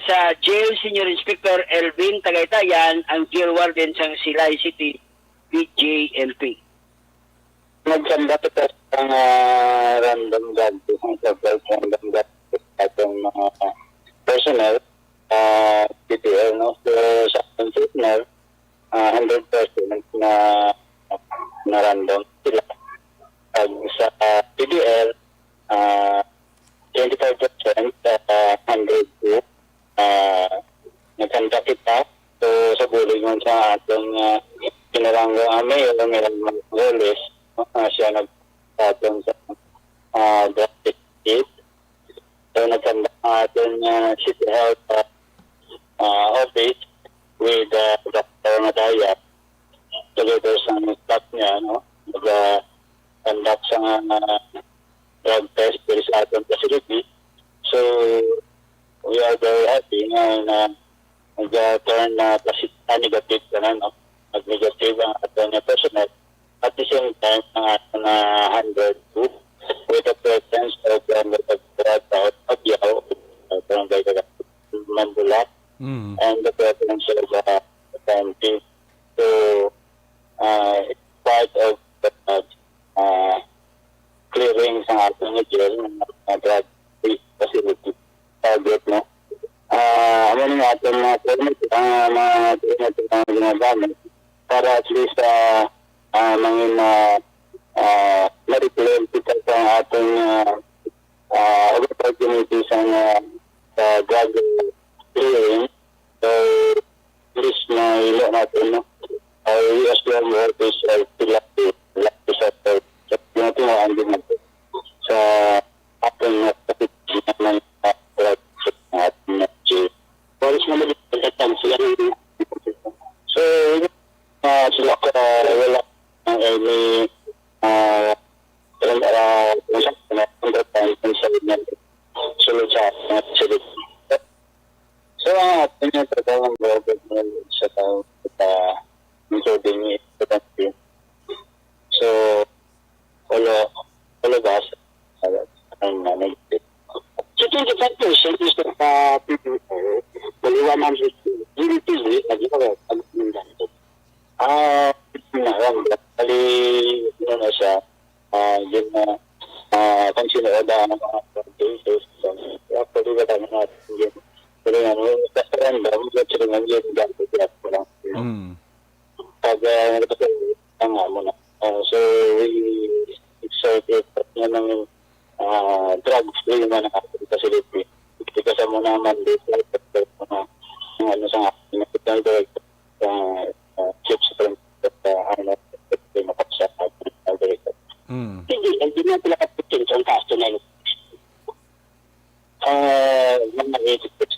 sa jail Senior Inspector Elvin Tagaytayan, ang jail warden sang Silay City, P J L P. Nagkanda kita sa mga random drug test, ang surprise random drug test sa atong mga personnel, ah, P T L, no? So, sa atong personnel, ah, hundred percent na, na random sila. Pag sa P D L, ah, twenty-five percent, ah, hundred two, ah, nagkanta kita. So, sa bulig man sa atong, ah, pinalangga, ah, mayor, Mayor Margolis, no, ah, siya nagpatong sa, ah, drug test kit. So, nagkanta ang aton, ah, City Health, ah, ah, Office with, ah, Doctor Mataya, together sa mga staff niya, no? Nag-, ah, conduct sa nga, ah, drug test diri sa aton facility. So, we are very happy nga na nag-turn na posi-, ah, negative ka na, no? Nag-negative ang aton nga personnel. At the same time, ang aton na hundred two with the presence of, ah, Mutagpurat, Taot, Abiao, ah, Barangay Tagak-, Mambulak, Mm. and the presence of, ah, F M P. So, ah, it's part of the, ah, clearing sa aton nga jail, nga drug-free facility target, no? Ah, amo ni nga aton mga permit, ang mga permit nga ginagamit para at least, ah, ah, mangin, ah, ah, ma-declare kita sa aton, ah, ah, opportunity sa, ah, sa drug clearing. So, please, mailo natin, no? Ay, as long as it's, uh, still active, active sa, sa, sa, sa, sa ating, uh, kapit-, ng, uh, sa ating, uh, Paris na mag-, sa, sa, so, uh, sila, uh, wala ang any, uh, and, uh, kung sa, kung sa, kung sa, sulod sa, uh, sulod. So, ang aton nga trabaho ang broadcast mo sa tao, sa including ni estudyante. So, all, all of us, uh, ang, uh, nag- So, twenty-five percent is the, uh, people, bali one hundred, hindi pili, lagi pa ba? Pag nandito. Ah, na, bali, ano na siya, ah, yun na, ah, kung sino ba ang mga cases, so, actually, wala na natin yun. Pero ano, basta random, basta random, yun, gamit, yun, ko lang. Mm. Pag, ah, nagpapag-, ang amo na. Ah, so, we excited na ng, ah, drug-free naman ang ating facility. Kasi sa muna man, di sa mga, ang ano sa nga, sa, ah, ah, chips from, ah, ano, makapsa, ah, director. Mm. Hindi, hindi na pila ka potential kaso na yun. Ah, mga eighty percent.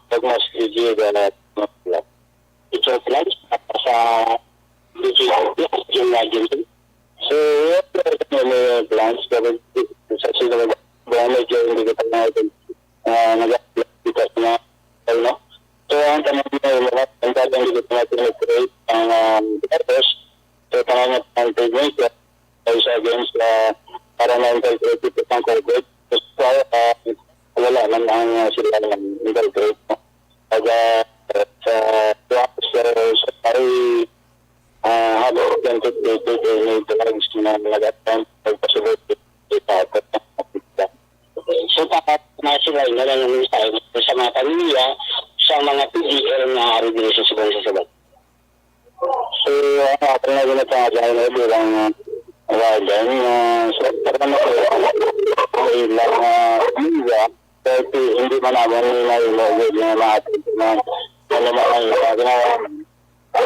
Pag mas easy, wala, wala. Ito plans sa D G I P, yung agency. So, may plans, pero sa sila, ba, medyo hindi ko pa natin, ah, nag-apply sa mga, ano. So, ang tanong mo, wala, ang tanong, hindi ko pa natin nag-create ang, um, letters. So, tanong mo, ang trade name, kaya sa against, ah, para ma-infiltrate ito ng COVID. So, ah, wala man ang, ah, sila nang infiltrate, no? Pag, ah, sa, sa, sa, sa, ah, habang contemplated, eh, may drugs na nag-attempt, nagpasubot, ipakot. So, dapat na sila yung nalang mensahe sa mga pamilya, sa mga P D L na ari diri sa Subong sa Subat. So, ang aton na ginatawag ay bilang, Wala din, ah, sa, sa, sa ilang, ah, pamilya, dahil hindi man naman nila ilo, yun yung mga ating mga, ano, mga ilo, ginawa. So,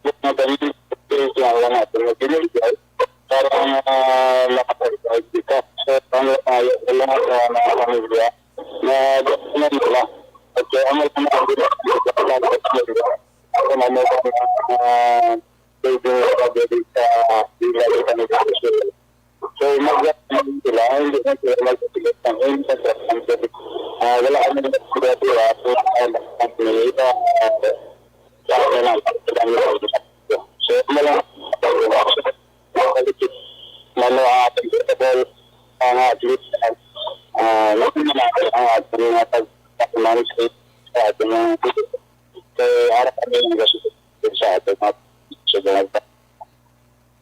yung mga ganun, yung mga natin na binigay, para, ah, makapag-, sa pamilya, sa mga pamilya, na, na nila. At, ah, ang mga pamilya, ang mga pamilya, ang mga, ah, pwede sa pagdating sa bilang sa negosyo. So, mag-, sila, hindi na sila magpapilip ng income tax. Ah, wala kami nagsigurado, ah, kung ano ang nila, ah, sa ano na, sa ano na. So, wala, mano, ah, comfortable, ah, nga, at least, ah, ah, wala na, ah, at mga pag-, sa ating mga, kay harap kami ng gasto sa ating mga, sa mga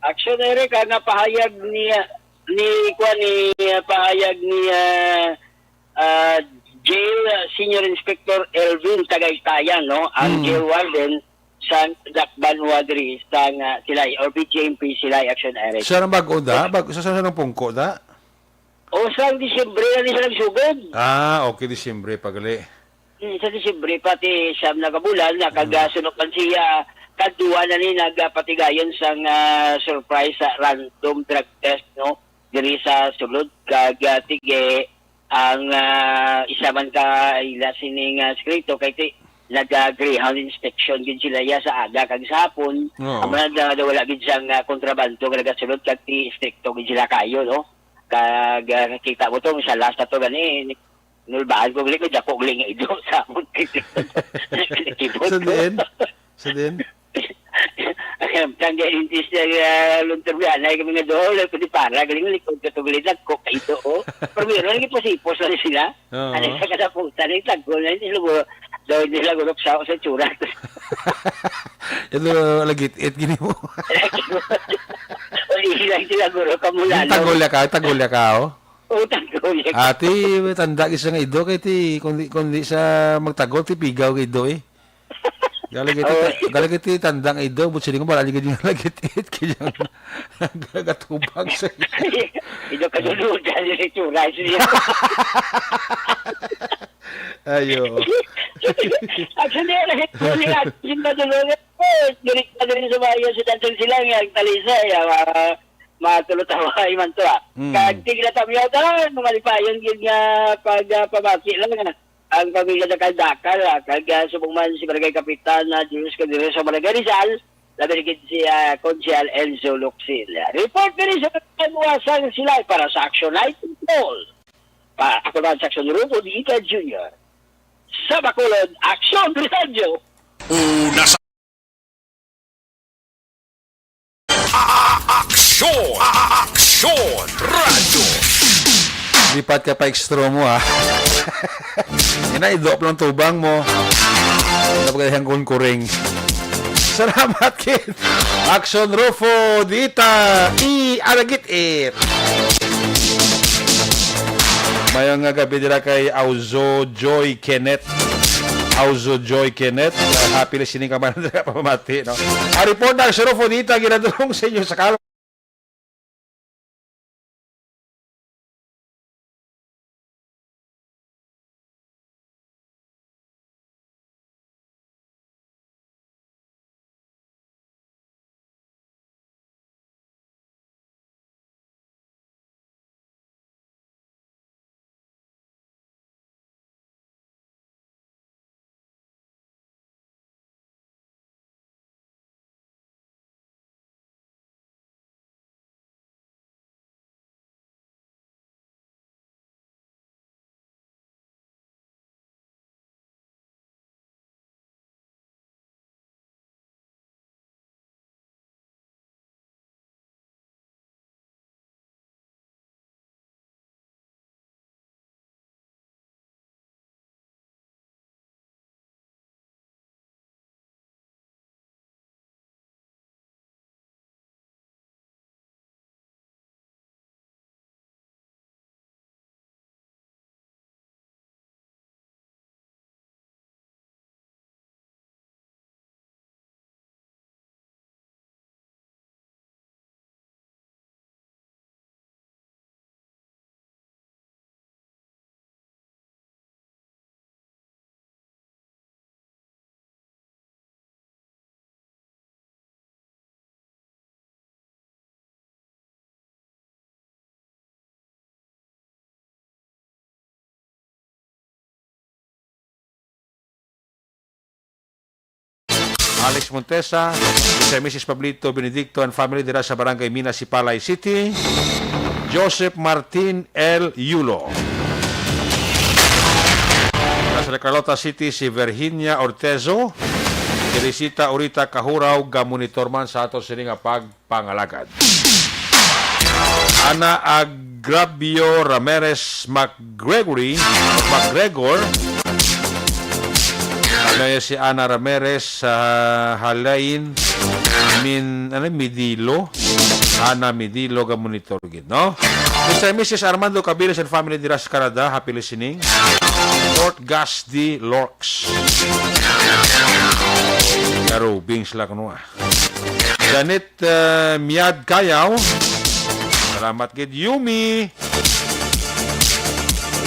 Action, Eric, ang, ah, pahayag ni, ah, ni, kuwan, ni, ah, pahayag ni, ah, ah, Jail, ah, Senior Inspector Elvin Tagaytayan, no? Ang, hmm, jail warden sa Dakbayan diri sa, ah, Silay, or P G M P Silay, Action, Eric. Siya ang bag-o da? Bag-, sa, sa, sa pungko da? O, sa Disyembre na ni siya nagsugod. Ah, okay, Disyembre pa gali. Hmm, sa Disyembre, pati siyam na ka bulan, nakagasunok man siya, kadua na ni nagapatigayon sang, ah, surprise sa random drug test, no? Diri sa sulod, kag, ah, tige, ang, ah, isa man ka ila sining, ah, sikreto, kay ti, naga-greyhound inspection gid sila iya sa aga kag sa hapon. Oo. Ang mga na, wala gid siyang, ah, kontrabando nga nagasulod, kag ti, istrikto gid sila kayo, no? Kag, ah, kita mo to, sa last na to, gani, nulbaan ko, gali, dako, gali nga ido sa akong kibot. Sa diin? Sa diin? Kang gaintis na, ah, Lon Turbian, ay kami nga doon, ay pwede para, galing likod ka to, galing dako, ka ido, oh. Pero meron, lagi posipos lang sila. Oo. Ano sa katapusan, ay tagol na, hindi sila, daw, hindi sila gulok sa, sa tsura. Ito, lagit-it, gini mo. Wala, hindi lang sila gulok, kamula, Yung no? Tagol ya ka, tagol ya ka, oh. Utang ko, ulit. Ati, may tanda gid siya nga ido, kay ti, kung di, kung di siya magtagol, ti pigaw kay ido, eh. Galing iti, oh, ta-, galing iti tanda nga ido, but siling ko, marali gid yung lagit-it, kaya nagkakatubag sa Ido ka dulutan, yung itsura, siya. Ayo. Actually, ano, ito ni Ate, yung madulungan, eh, diri, diri sa bayan, sa Dansang Silang, yung Talisay, ah, mga, mga tulutaway man to, ah. Mm. Kag tigla tamyaw tanan, mga lipayon gid nga pag, ah, pamati lang, ah. Ang pamilya Dakal-Dakal, ah, kag, ah, subong man si Barangay Kapitan, ah, Julius Caldero sa Barangay Rizal, labi na gid si, ah, Konsehal Enzo Locsin. Report diri sa Kabuasang Silay para sa Action Night Control. Pa, ako naman, Saxon Rubo, Diita Junior. Sa Bacolod, Action Rizal. Una sa A-, a-, aksyon! A-, a-, aksyon! Radyo! Lipat ka pa extra mo, ha? Ina, idop lang tubang mo. Napagalihan kong kuring. Salamat, kid. Action Rufo, dita, i, alagit it. Mayong nga gabi dira kay Auzo Joy Kenneth. Auzo Joy Kenneth. Uh, happy listening ka man sa pamamati, no? Ang report ng Sheriff Odita, ginadulong sa inyo sa Kal- Alex Montesa, Mister and Missus Pablito Benedicto and family dira sa Barangay Mina, Sipalay City. Joseph Martin L. Yulo. Nasa Carlota City, si Virginia Ortezo. Teresita Urita Kahuraw, gamonitor man sa ato sini nga pagpangalagad. Ana Agrabio Ramirez McGregory, McGregor. Ano yan si Ana Ramirez sa Halain, Min, ano, Midilo? Ana Midilo, gamonitor gid, no? Mister and Missus Armando Cabiles and family dira sa Canada, happy listening. Fort Gasdi, Lorks. Karubing sila kuno, ah. Janet, uh, Miad Kayaw. Salamat gid, Yumi.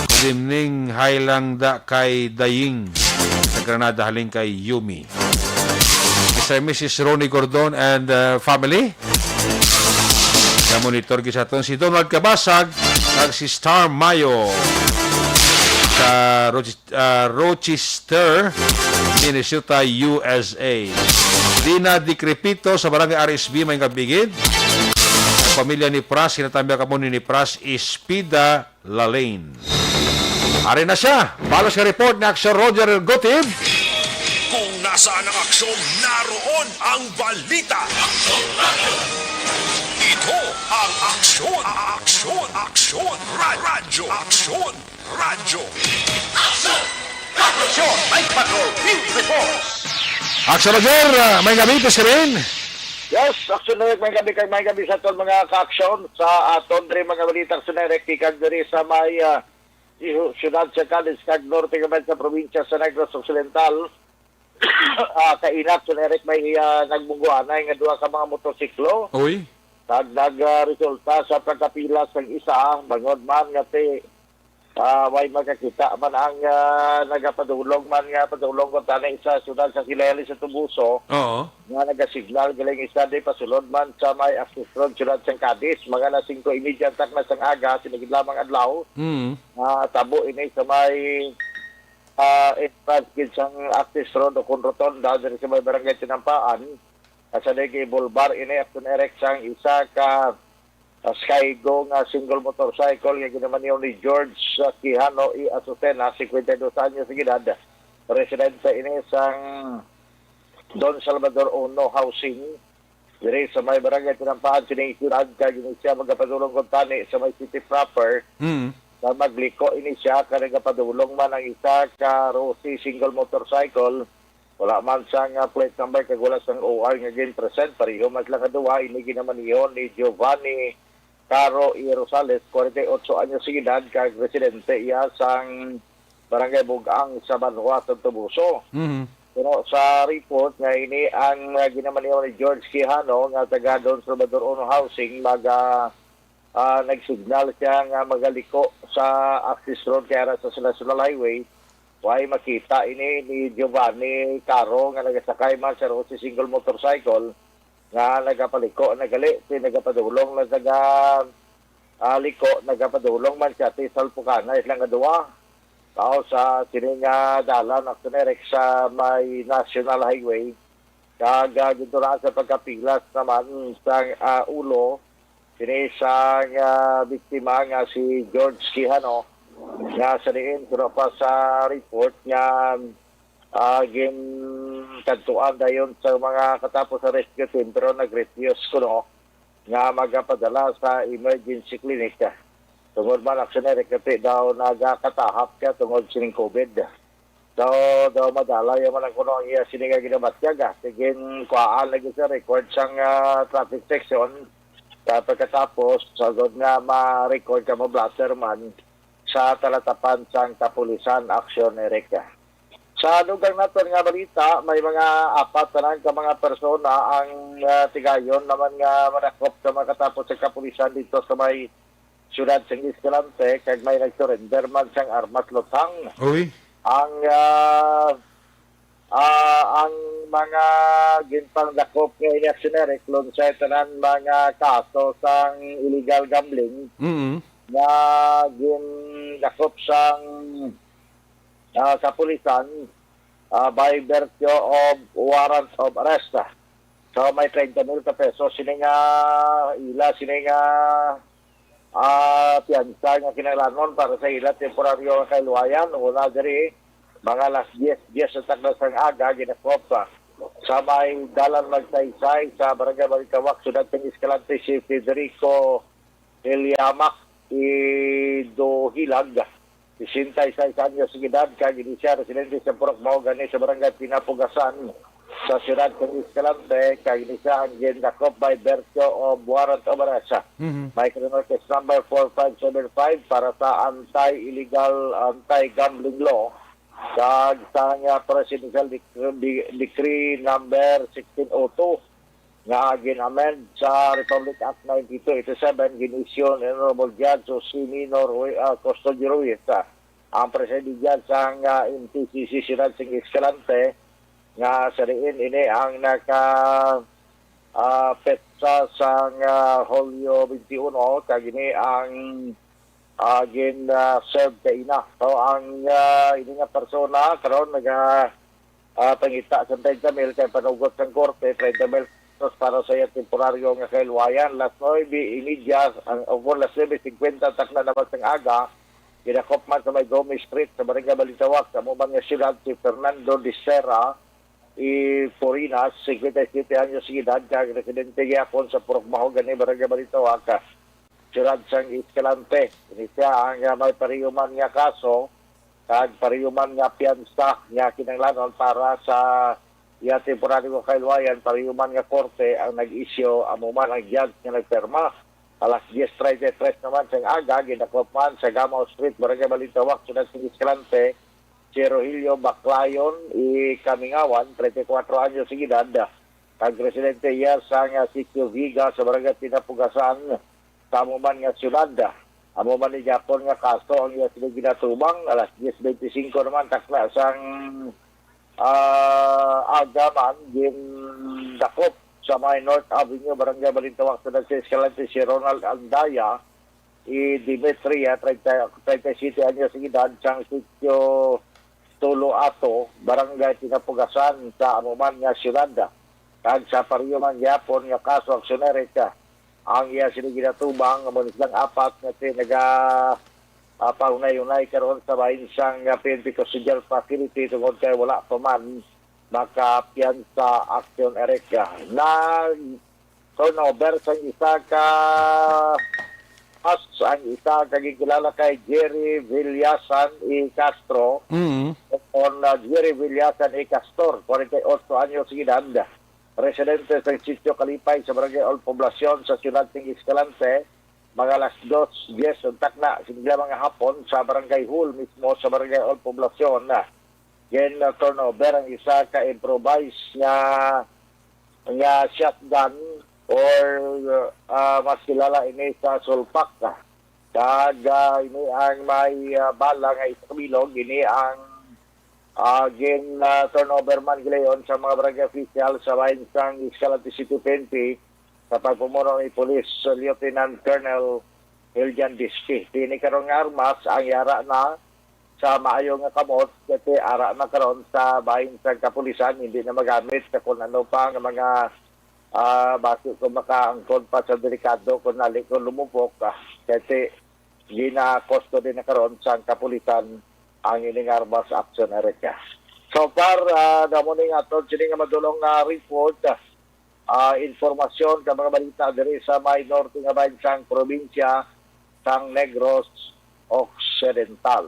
Good evening, hi lang da kay Daying sa Granada, halin kay Yumi. Mister and Missus Ronnie Gordon and, uh, family. Namonitor gid sa aton si Donald Kabasag kag si Star Mayo sa Rochester, ah, Rochester, Minnesota, U S A. Dina Dikrepito sa Barangay R S B, may gabigid. Ang pamilya ni Pras, kinatambya kamo ni, ni Pras Espida Lalain. Ari na siya. Balos nga report ni Aksyon Roger Gutib. Kung nasaan ang aksyon, naroon ang balita. Ito ang Aksyon, Aksyon, Aksyon, Ra-, Radyo, Aksyon. Radyo. Aksyon! Aksyon! May Patrol Field Reports! Aksyon, Roger! Ah, may gabi, Mister Rin. Yes, Aksyon Direk, may gabi kay may gabi sa aton mga kaaksyon sa aton diri mga balita, Aksyon Direk, gikan diri sa may, ah, iho-, siyudad sa Cadiz kag norte gamay sa probinsya sa Negros Occidental. Ah, kainat sa Eric may, ah, nagbungguanay nga duha ka mga motosiklo. Uy. Kag nag, ah, resulta sa pagkapilas sang isa, bangod man nga ti, ah, way makakita man ang, ah, nagapadulong man nga padulong ko tani sa siyudad sa Kilele sa Tubuso, Oo. nga nagasignal galing isa di pasulod man sa may access road siyudad sang Cadiz, mga na singko y media antak na sang aga, sinigid lamang adlaw. Mm. Ah, tabo ini sa may, ah, entrance gid sang access road o kon rotonda diri sa may Barangay Tinampaan. Sa Dege Boulevard ini, Aksyon Eric, sang isa ka, ah, Skygo nga single motorcycle nga ginamaneho ni George, ah, Quijano y Azucena, cincuenta y dos anyos ang edad. Residente ini sang Don Salvador Uno Housing. Diri sa may Barangay Tinampaan sining siyudad, kag ini siya magapadulong kuntani sa may city proper. Mm. Sa magliko ini siya, kag nagapadulong man ang isa ka Rossi single motorcycle. Wala man sang, ah, plate number kag wala sang O R nga gin-present. Pareho man sila nga duha, ini ginamaneho ni Giovanni Caro E. Rosales, forty-eight anyos ang edad, kag residente iya sang Barangay Bug-ang sa Banwa, Santo Buso. Mhm. Pero sa report nga ini ang, ah, ginamaneho ni George Quijano nga taga Don Salvador Uno Housing, maga-, ah, nagsignal siya nga magaliko sa access road kay ara sa National Highway. Way makita ini ni Giovanni Caro nga nagasakay man sa Rossi single motorcycle nga nagapaliko na gali, ti nagapadulong na taga, ah, liko, nagapadulong man siya ti salpukanay sila nga duha. Tao sa sini nga dalan, Aksyon Eric, sa may National Highway, kag, ah, gintulaan sa pagkapilas naman sa, ah, ulo sini sa, ah, biktima nga si George Quijano, nga sa diin, suno pa sa report nga, ah, ginkadtuan dayon sa mga katapos sa rescue team, pero nag-refuse kuno nga magapadala sa emergency clinic. Tungod man, Aksyon Eric, kati daw nagakatahap siya tungod sining COVID. So, daw madala ya man ang kuno ang iya sini nga ginabatyag, ah. Sige, kuhaan lagi sa record sang, ah, traffic section. Sa pagkatapos, sagod nga ma-record ka mo, blotter man sa talatapan sang kapulisan, Aksyon Eric. Sa dugang naton nga balita, may mga apat tanan ka mga persona ang, ah, tigayon naman nga manakop sa mga katapos sa kapulisan dito sa may siyudad sang Escalante, kag may nag-surrender man sang armas lutang. Uy. Ang, ah, ah, ang mga ginpangdakop nga ini, Aksyon Eric, lunsay tanan mga kaso sang illegal gambling Mm. nga gindakop sang, ah, kapulisan. ah, by virtue of warrant of arrest. So may treinta mil ka pesos sini nga ila sini nga ah, piyansa nga kinahanglanon para sa ila temporaryo nga kaluwayan. Una diri, mga alas diyes, diyes sa takna sang aga, ginakop sa may dalan magsaysay sa Barangay Balitawak, Siyudad sang Escalante, si Federico Eliamak Idohilag, sesenta y seis anyos sa edad, kag ini siya residente sa Purok Mahogany sa Barangay Pinapugasan sa siyudad sa Escalante, kag ini siya ang gindakop by virtue of warrant of arrest. Mhm. May criminal case number four five seven five para sa anti-illegal, anti-gambling law, kag sa nga presidential dec-, de-, decree number sixteen oh two nga gin-amend sa Republic Act ninety-two eighty-seven, gin-issue ni Honorable Judge Jose Minor Rui-, ah, Custodio Ruiz, ah, ang presidente dyan sang, ah, M T C C Siyudad sing Escalante, nga sa diin ini ang naka, ah, petsa sang, ah, Hulyo twenty-one, kag ini ang, ah, gin, ah, serve kaina. So, ang, ah, ini nga persona karon naga, ah, pangita sa treinta mil kay panugot sang korte, treinta mil pesos para sa iya temporaryo nga kaluwayan. Las nuebe y media, ang, o, las nuebe cincuenta, takna naman sang aga, ginakop man sa may Gomez Street sa Barangay Balitawak, sa amo man nga siyudad, si Fernando de Serra y Forinas, cincuenta y siete anyos sa edad, kag residente gyapon sa Purok Mahogany, Barangay Balitawak, siyudad sang Escalante. Ini siya ang, ah, may pariyuman nga kaso, kag pariyuman nga piyansa nga kinahanglanon para sa iya temporaryo nga kaluwayan, pariyuman nga korte ang nag-isyu, amo man ang judge nga nagpirma. Alas diyes treinta y tres naman sang aga, gindakop man sa Gamao Street, Barangay Balitawak, Siyudad sang Escalante, si Rogelio Baclayon y Kamingawan, treinta y cuatro anyos sa edad, kag residente iya sa nga Sitio Viga sa Barangay Pinapugasan, sa amo man nga siyudad. Amo man ni gyapon nga kaso ang iya sila ginatubang. Alas diyes beintisinko naman takna sang, ah, aga man gindakop sa may North Avenue, Barangay Balintawak, Siyudad sa Escalante, si Ronald Andaya y Demetria, treinta, treinta y siete anyos ang edad, sang sitio Tulo Ato, Barangay Pinapugasan, sa amo man nga siyudad. Kag sa pareho man gyapon nga kaso, aksyon na rin siya. Ang iya sila ginatubang, amo ni silang apat nga ti-, naga, ah, pahunay-hunay karon sa bahin sang, ah, P N P Custodial Facility tungod kay wala pa man makapiyansa, aksyon, Eric. Ah, nag turnover sang isa ka as ang isa ka gikilala kay Jerry Villasan y Castro, Mm. on, ah, Jerry Villasan y Castor, forty-eight anyos sa edad, residente sa Sitio Kalipay sa Barangay Old Poblacion sa siyudad sing Escalante, mga alas dos diyes ang takna sing mga hapon sa Barangay Hall mismo sa Barangay Old Poblacion. Gin, ah, turnover ang isa ka improvised nga, nga shotgun or, ah, mas kilala ini sa sulpak. Kag, ah, ini ang may, ah, bala nga isa ka bilog, ini ang, ah, gin, ah, turnover man gilayon sa mga barangay official sa bahin sang Escalante City P N P sa pagpamuno ni Police Lieutenant Colonel Hiljan Dispi. Ini karon nga armas ang yara na sa maayo nga kamot, kasi ara na karon sa bahin sa kapulisan, hindi na magamit sa kung ano pa nga mga, ah, basi kung makaangkon pa sa delikado kung nali kung lumupok, ah, kasi gina-custody na karon sa kapulisan ang ining armas, action, Erica. So far, ah, damo ni nga aton sini nga madulong nga report, ah, ah, informasyon ka mga balita diri sa may norte nga bahin sang probinsya sang Negros Occidental.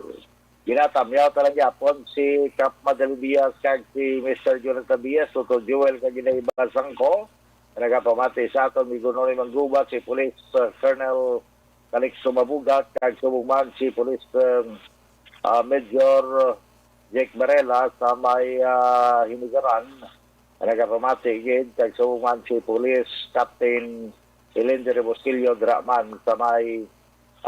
Ginatamyaw ta lang gyapon si Kap Madeline Diaz kag si Mister Jonathan Diaz, Toto Joel kag ginaiba sangko, nagapamati sa aton, migunor ni Manggubat si Police, uh, Colonel Calixto Mabugat kag subong man si Police, um, uh, Major Jake Varela sa may, uh, Hinigaran. Nagapamati gid kag subong man si Police Captain Elender Bustillo dira man sa may,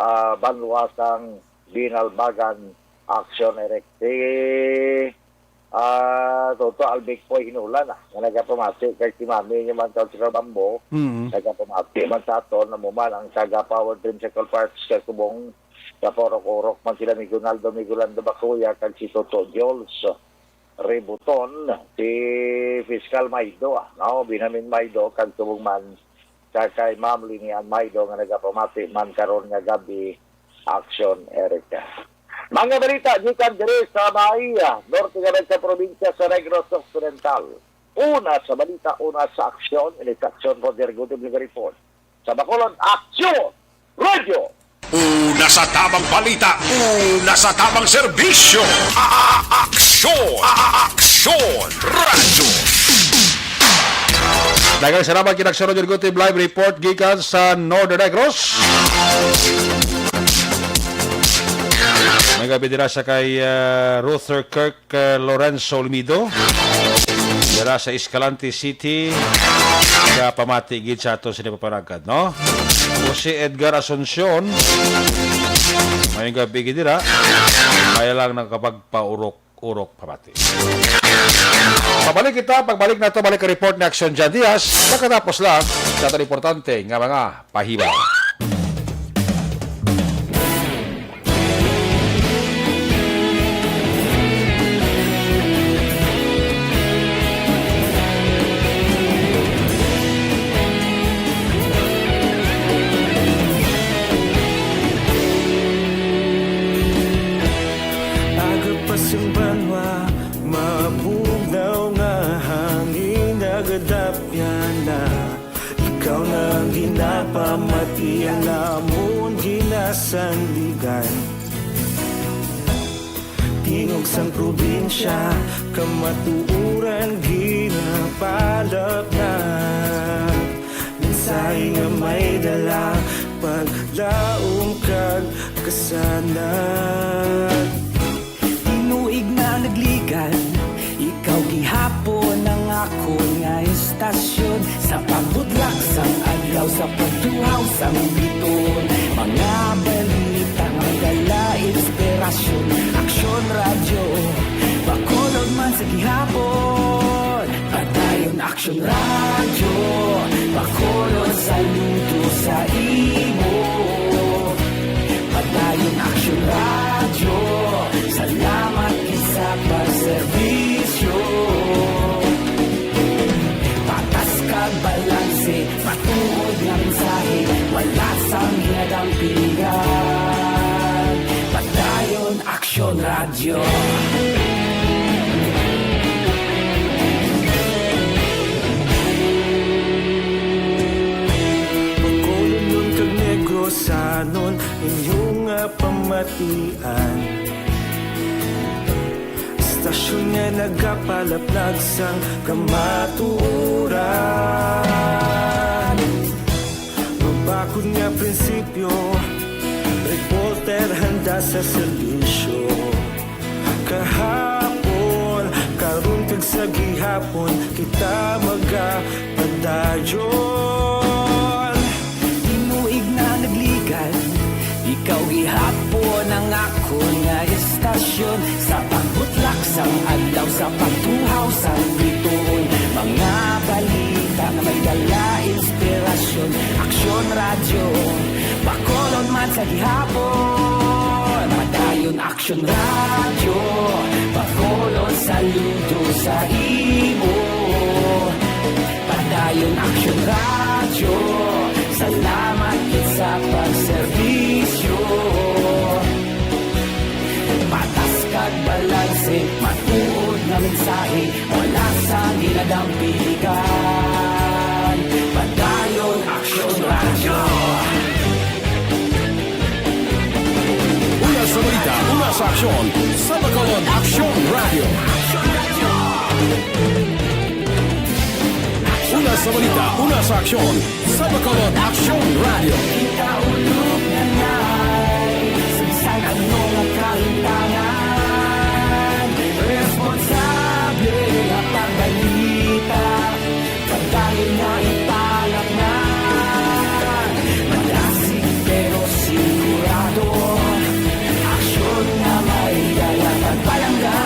ah, banwa sang Binalbagan, action, Eric. Si, ah, Toto Albic po hinulan, ah, nga nagapamati kag si Mami niya man, Councilor Bambo, Mm. nagapamati man sa aton, amo man ang taga Power Dream Circle Parts, kag subong sa Porok-Orok man sila, Migunaldo, Migulando Bacuya, kag si Toto Jols. Ributon, si Fiscal Maido, ah, no? Benjamin Maido, kag subong man sa kay Ma'am Linian Maido nga nagapamati man karon nga gab-i, Aksyon, Erica. Mga balita gikan diri sa may, ah, norte nga sa probinsya sa Negros Occidental. Una sa balita, una sa aksyon, ini sa Aksyon Roger Gutim nga report. Sa Bacolod, Aksyon Radio! Una sa tamang balita, una sa tamang serbisyo. A-, a-, Aksyon, a-, a-, Aksyon Radio. Daghang salamat kay Aksyon Roger Gutim, live report gikan sa Northern Negros. May gab-i dira sa kay, ah, Ruther Kirk, ah, Lorenzo Olmido, dira sa Escalante City, nga pamati gid sa ato sa pagpanagkat, no? O si Edgar Asuncion, may gab-i gid dira, kaya lang nakapagpaurok-urok pamati. Pabalik kita, pagbalik nato, balik ang report ni Aksyon Jan Diaz, pagkatapos lang sa aton importante nga mga pahibaw. Aga pa sing banwa, mabugnaw nga hangin nagadapyan na. Ikaw na ang ginapamati, ang amon ginasandigan. Tingog sang probinsya, kamatuoran ginapalapnat. Mensahe nga may dala, paglaom kag kasanag. Tinuig na nagligan, ikaw gihapon ang akon nga istasyon. Sa pagbutlak sang adlaw, sa pagtuhaw sang biton, mga balita nga may dala inspirasyon. Aksyon Radyo, Bacolod man sa gihapon. Padayon Aksyon Radyo, Bacolod, saludo sa imo. Padayon Aksyon Radyo, salamat gid sa pagserbisyo. Patas kag balanse, matuod nga mensahe, wala sang ginadampigan. Padayon Aksyon Radyo. Bacolodnon kag Negrosanon, inyo nga pamatian. Istasyon nga nagapalaplag sang kamatuoran. Mabakod nga prinsipyo, reporter handa sa serbisyo. Kahapon, karon kag sa gihapon, kita magapadayon. Tinuig na nagligan, ikaw gihapon ang akon nga istasyon. Sa pagbutlak sang adlaw, sa pagtuhaw sang bituon, mga balita nga may dala inspirasyon. Aksyon Radyo, Bacolod man sa gihapon. Padayon Aksyon Radyo, Bacolod, saludo sa imo. Padayon Aksyon Radyo, salamat gid sa pagserbisyo. Patas kag balanse, matuod nga mensahe, wala sang ginadampigan. Padayon Aksyon Radyo. Una sa balita, una sa aksyon, sa Bacolod Aksyon Radyo. Una sa balita, una sa aksyon, sa Bacolod Aksyon Radyo. Ikaulog na nay, sa bisan ano nga kahintangan, responsable nga pagbalita. Padayon nga ipalapngan, madasig pero sigurado, aksyon nga may dala pagpalangga.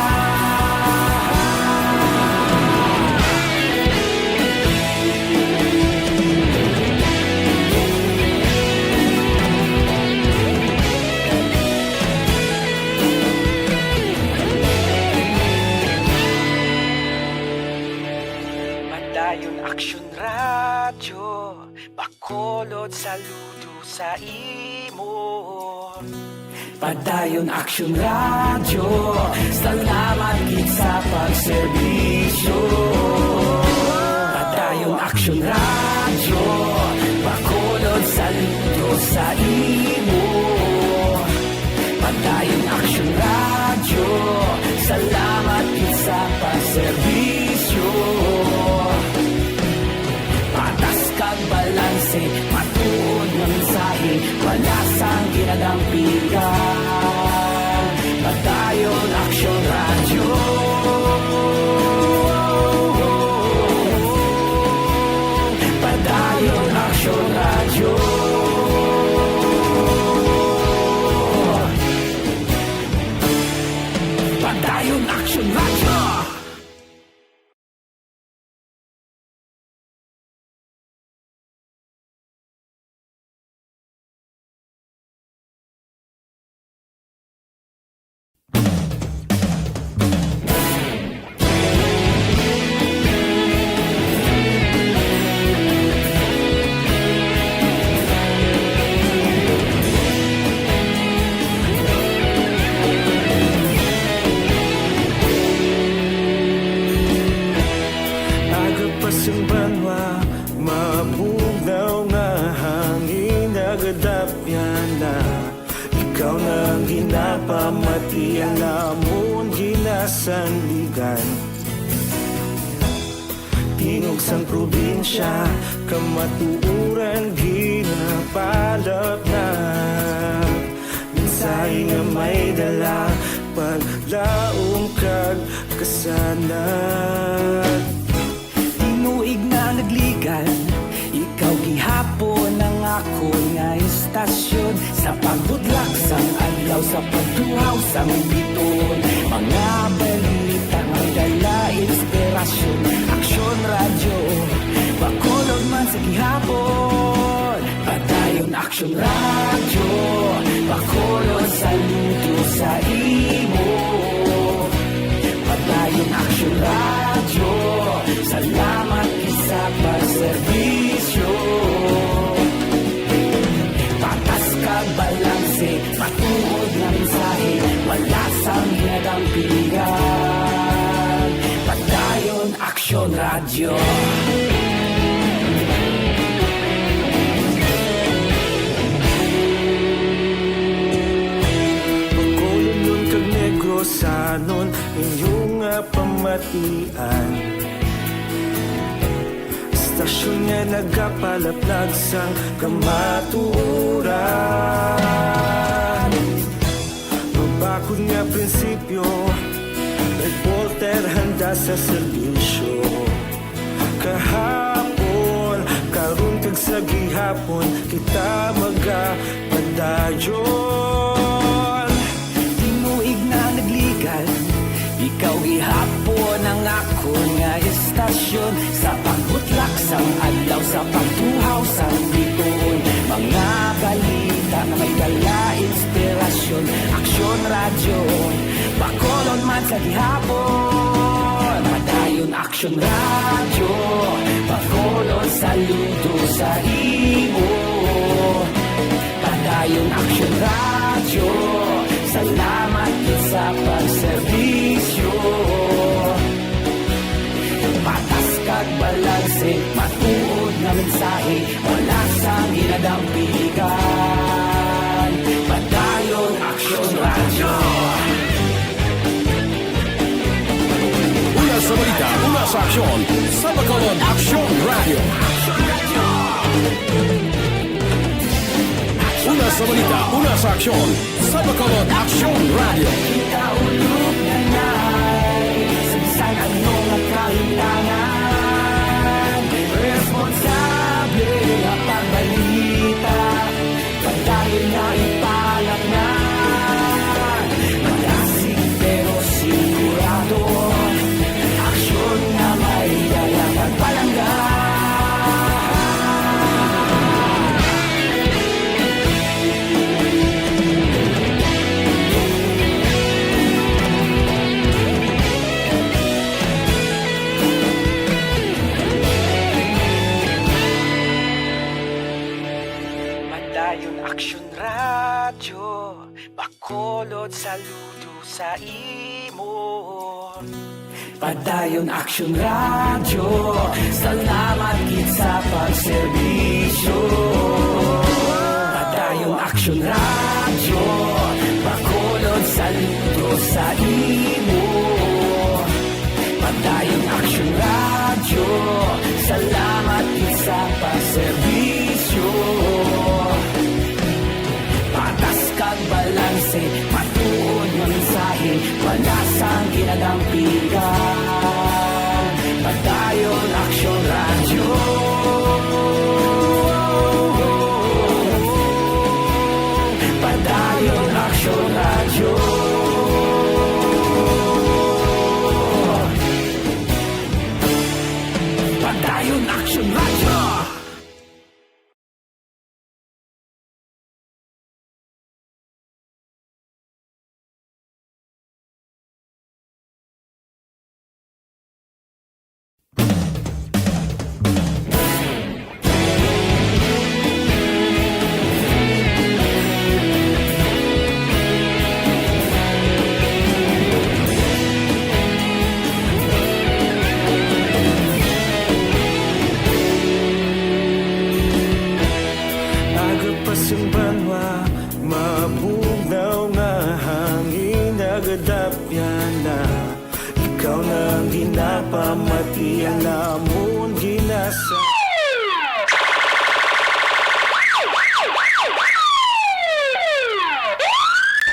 Aksyon Radyo, Bacolod, saludo sa imo. Padayon Aksyon Radyo, salamat gid sa pagserbisyo. Padayon Aksyon Radyo, Bacolod, saludo sa imo. Padayon Aksyon Radyo, salamat gid sa pagserbisyo. Patas kag balanse, matuod nga mensahe, wala sang ginadampigan. Padayon Aksyon Radyo. Padayon Aksyon Radyo. Padayon Aksyon Radyo. Aga pa sang banwa, mabugnaw nga hangin, nagadapyan na. Ikaw na ang ginapamati, ang amon ginasandigan. Tingog sang probinsya, kamatuoran ginapalapnap. Mensahe nga may dala, paglaom kag kasanag. Tinuig na nagligan, ikaw gihapon ang akon nga istasyon. Sa pagbudlak sang adlaw, sa pagtuhaw sang biton, mga balita nga may dala inspirasyon. Aksyon Radyo, Bacolod man sa gihapon. Padayon Aksyon Radyo, Bacolod, saludo sa imo. Padayon Aksyon Radyo, salamat gid sa pagserbisyo. Patas kag balanse, matuod nga mensahe, wala sang ginadampigan. Padayon Aksyon Radyo. Bacolodnon kag Negrosanon, inyo nga pamatian. Istasyon nga nagapalaplag sang kamatuoran. Mabakod nga prinsipyo, reporter handa sa serbisyo. Kahapon, karon, kag sa gihapon, kita magapadayon. Tinuig na nagligan, ikaw gihapon ang akon nga istasyon. Sa pagbutlak sang adlaw, sa pagtuhaw sang bituon, mga balita nga may dala inspirasyon. Aksyon Radyo, Bacolod man sa gihapon. Padayon Aksyon Radyo, Bacolod, saludo sa imo. Padayon Aksyon Radyo, salamat gid sa pagserbisyo. Patas kag balanse, matuod nga mensahe, wala sang ginadampigan. Padayon Aksyon Radyo. Una sa balita, una sa aksyon, sa Bacolod Aksyon Radyo. Una sa balita, una sa aksyon, sa Bacolod Aksyon Radyo. Kita ulog na nai, sa bisan ano nga kahitangan, responsable nga pagbalita. Padayon na ipalaknag, malasig pero sigurado. Aksyon nga may dala pagpalangga. Lord, saludo sa imo. Padayon Aksyon Radyo, salamat gid sa pagserbisyo. Padayon Aksyon Radyo, Bacolod, saludo sa imo. Padayon Aksyon Radyo, salamat gid sa pagserbisyo. Patas kag balanse, matuod nga mensahe, wala sang ginadampigan. Padayon Aksyon Radyo. Padayon Aksyon Radyo. Padayon Aksyon Radyo. Aga pa sing banwa, mabugnaw nga hangin nagadapyan na. Ikaw na ang ginapamatian namon, ginasa.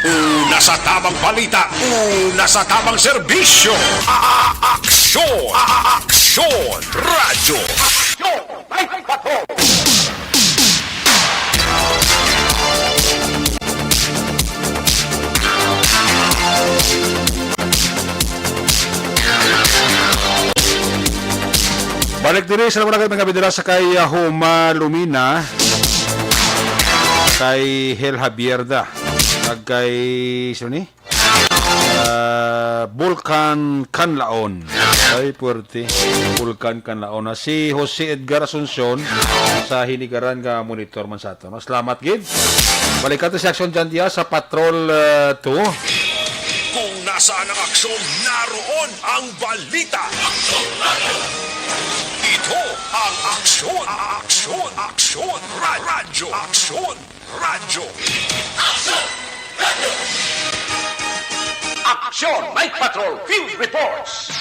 Una sa tamang balita, una sa tamang serbisyo. A-, a-, aksyon, a-, a-, aksyon, radyo. Aksyon! May Patrol! Balik diri sa mga, mga bidala sa kay, ah, Homa Lumina, kay Hel Javierda, kag kay, sino ni? Ah, Vulcan Canlaon. Ay, puwerte. Vulcan Canlaon. Ah, si Jose Edgar Asuncion sa Hinigaran nga monitor man sa aton. Salamat gid. Balikan ta si Aksyon John Diaz sa Patrol, ah, two. Kung nasaan ang aksyon, naroon ang balita. Ito ang Aksyon, Aksyon, Aksyon, Ra-, Radyo, Aksyon. Radyo. Aksyon! Night Patrol Field Reports!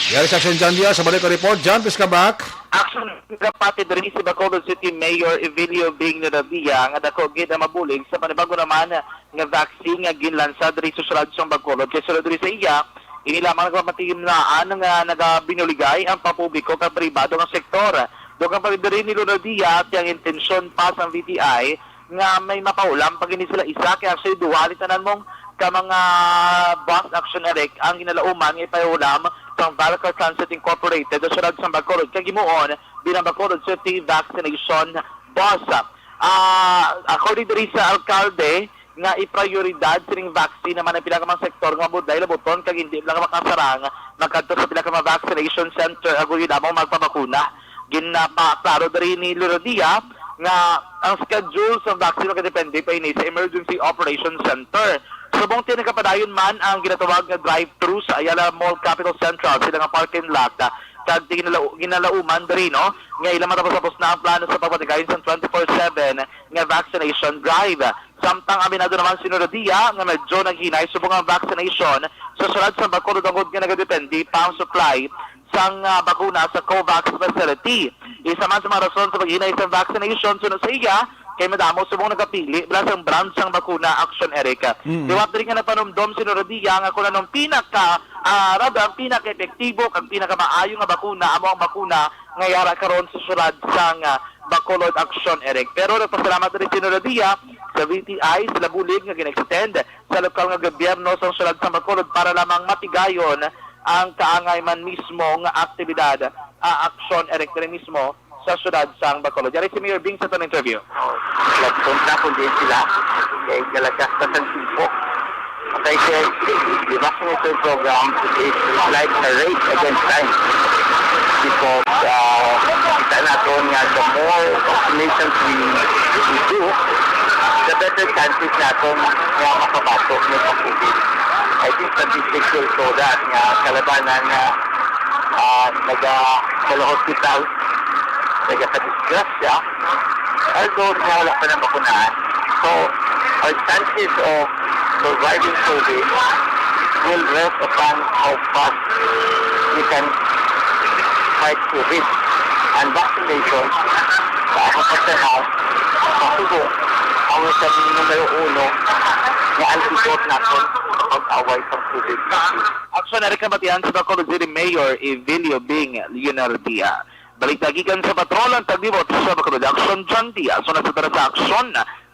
Yari sa Aksyon, John Diaz, sa balik ang report. John, please come back. Aksyon, kapatid, diri si Bacolod City Mayor Evelio Bing Nunadia nga dako gid ang mabulig sa panibago naman nga vaccine nga ginlansa diri sa syudad sang Bacolod. Kay sulod diri sa iya, ini lamang nagpamatimnaan nga nagabinuligay ang pampubliko kag pribado nga sektor. Dugang pa diri ni Nunadia, ti ang intensyon pa sang V T I nga may mapaulam pa gani sila isa, kay actually duha ni tanan mong ka mga bus action erect ang ginalauman nga ipaulam sang Valcar Transit Incorporated sa syudad sang Bacolod, kag himuon bilang Bacolod City Vaccination Bus. Ah, according diri sa alkalde, nga iprioridad sining vaccine naman ang pila ka mga sektor nga budlay labuton kag hindi lang makasarang magkadto sa pila ka mga vaccination center ago yun lamang magpabakuna. Ginapaklaro diri ni Luradia nga ang schedule sa vaccine makadepende pa ini sa Emergency Operation Center. Subong ti nagapadayon man ang ginatawag nga drive-thru sa Ayala Mall Capital Central, sila nga parking lot, kag ti ginala-, ginalauman diri, no, nga ila matapos-tapos na ang plano sa pagpatigayon sa twenty-four seven nga vaccination drive. Samtang aminado naman si Nunadia nga medyo naghinay subong ang vaccination sa syudad sa Bacolod tungod nga nagadepende pa ang supply sang, ah, bakuna sa COVAX facility. Isa man sa mga rason sa paghinay sa vaccination suno sa iya kay madamo subong nagapili bala sang brand sang bakuna, Action Eric. Mm. Liwat diri nga napanumdom si Nunadia nga kung anong pinaka, ah, rather, ang pinaka-epektibo kag pinakamaayo nga bakuna amo ang bakuna nga yara karon sa syudad sang, ah, Bacolod, Action Eric. Pero nagpasalamat diri si Nunadia sa V T I sa bulig nga gin-extend sa lokal nga gobyerno sa syudad sa Bacolod para lamang matigayon ang kaangay man mismo nga aktibidad, ah, Action Eric, diri mismo sa syudad sang Bacolod. Yari si Mayor Bing sa aton interview. Nagpunta po din sila kay galagas na sa tipo. Kay siya, the vaccination program is like a race against time. Because, uh, kita natin nga the more vaccinations we, we do, The better chances naton nga makabatok ni sa COVID. I think statistics will show that nga kalabanan nga, ah, naga-, sa hospital, nagakadisgrasya, although nga wala pa nang bakunahan. So, our chances of surviving COVID will rest upon how fast we can fight COVID. And vaccination, sa akong pagtanaw, masubo ang isa numero uno nga antidote naton sa pag-away sa COVID nineteen. Aksyon, ari kabatihan si Bacolod City Mayor Evelio Bing Leonardia. Balik na gikan sa patrol ang taglibot sa Bacolod Aksyon, John Diaz. Una sa tara sa aksyon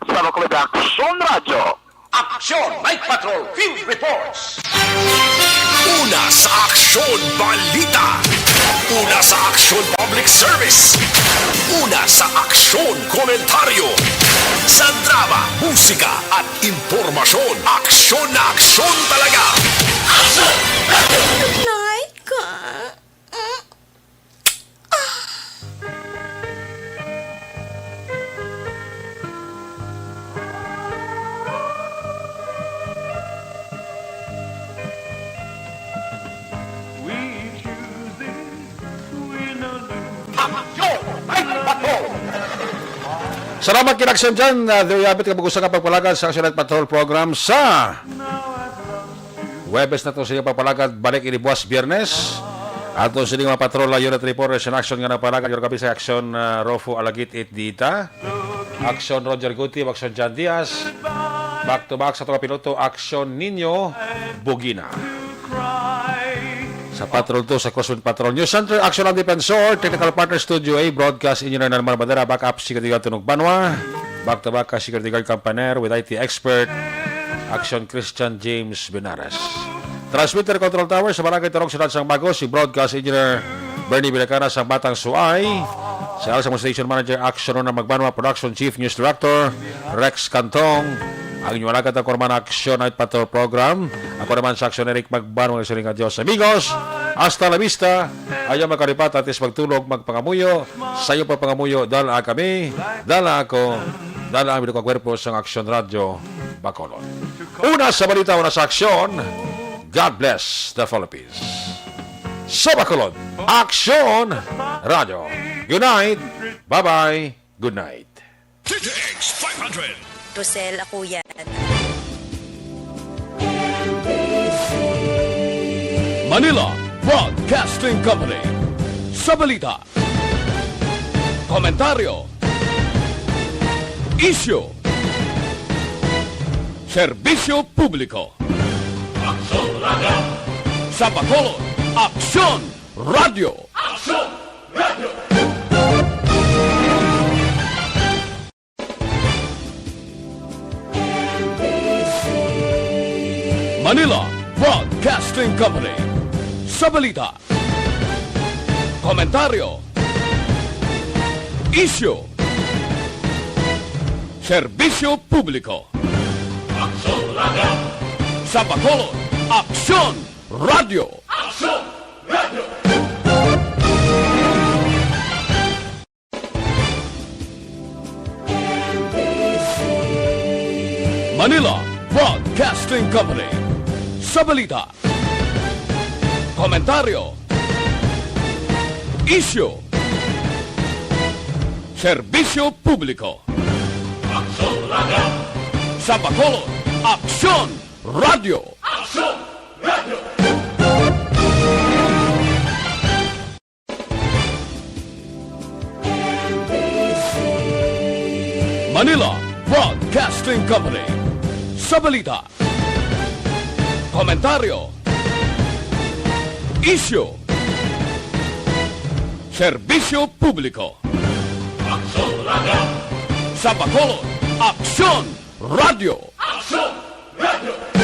sa Bacolod Aksyon Radyo. Aksyon Night Patrol Field Reports. Una sa aksyon, balita. Una sa aksyon, public service. Una sa aksyon, komentaryo. Sa drama, musika, at impormasyon, aksyon na aksyon talaga. Aksyon! Night ka. Salamat, Kinaksyon, dyan. Ah, there you have it, kabug-os nga pagpalagad sa Aksyon Night Patrol Program sa Huwebes na to sa iyang pagpalagad, balik ini buwas Biyernes. Ato sini mga patrol, unit reporters in action nga nagpalagad. Your kapi sa aksyon, uh, Rofo Alagit Itdita. Aksyon Roger Gutib, aksyon John Diaz. Back to back sa tunga piloto, aksyon Nino Bugina. Sa patrol to, sa Crosswind Patrol News Center, aksyon ang Defensor, technical partner Studio A, broadcast engineer Nanmar Madera, backup Security Guard Tunog Banwa. Back to back ka Security Guard Campaner with I T expert, Action Christian James Benares. Transmitter Control Tower sa Barangay Tarong, Siyudad sang Bago, si Broadcast Engineer Bernie Vilacana sang Batang Suay. Sa Alsa mo Station Manager, Action Ronald Magbanwa, Production Chief, News Director, Rex Cantong. Ang inyong alagad ang Korman Action Night Patrol Program. Ako naman sa Action Eric Magbanwa, nga siling, "Adios, amigos. Hasta la vista." Ayaw magkalipat, atis magtulog, magpangamuyo. Sayo pa pangamuyo, dala kami, dala ako, dala ang bilog nga kwerpo sang Aksyon Radyo Bacolod. Una sa balita, una sa aksyon, God bless the Philippines. Sa Bacolod, Aksyon Radyo. Good night. Bye-bye. Good night. D T X five hundred. Rosel Acuyan. Manila Broadcasting Company. Sa balita, komentaryo, isyu, serbisyo publiko. Aksyon Radyo. Sa Bacolod, Aksyon Radyo. Aksyon Radyo. Manila Broadcasting Company. Sa balita, komentaryo, isyu, serbisyo publiko. Aksyon Radyo. Sa Bacolod, Aksyon Radyo. Aksyon Radyo. Manila Broadcasting Company. Sa balita, komentaryo, isyu, serbisyo publiko. Aksyon Radyo. Sa Bacolod, Aksyon Radyo. Aksyon Radyo. Manila Broadcasting Company. Sa balita, komentaryo, isyu, serbisyo publiko. Aksyon Radyo. Sa Bacolod, Aksyon Radyo. Aksyon Radyo.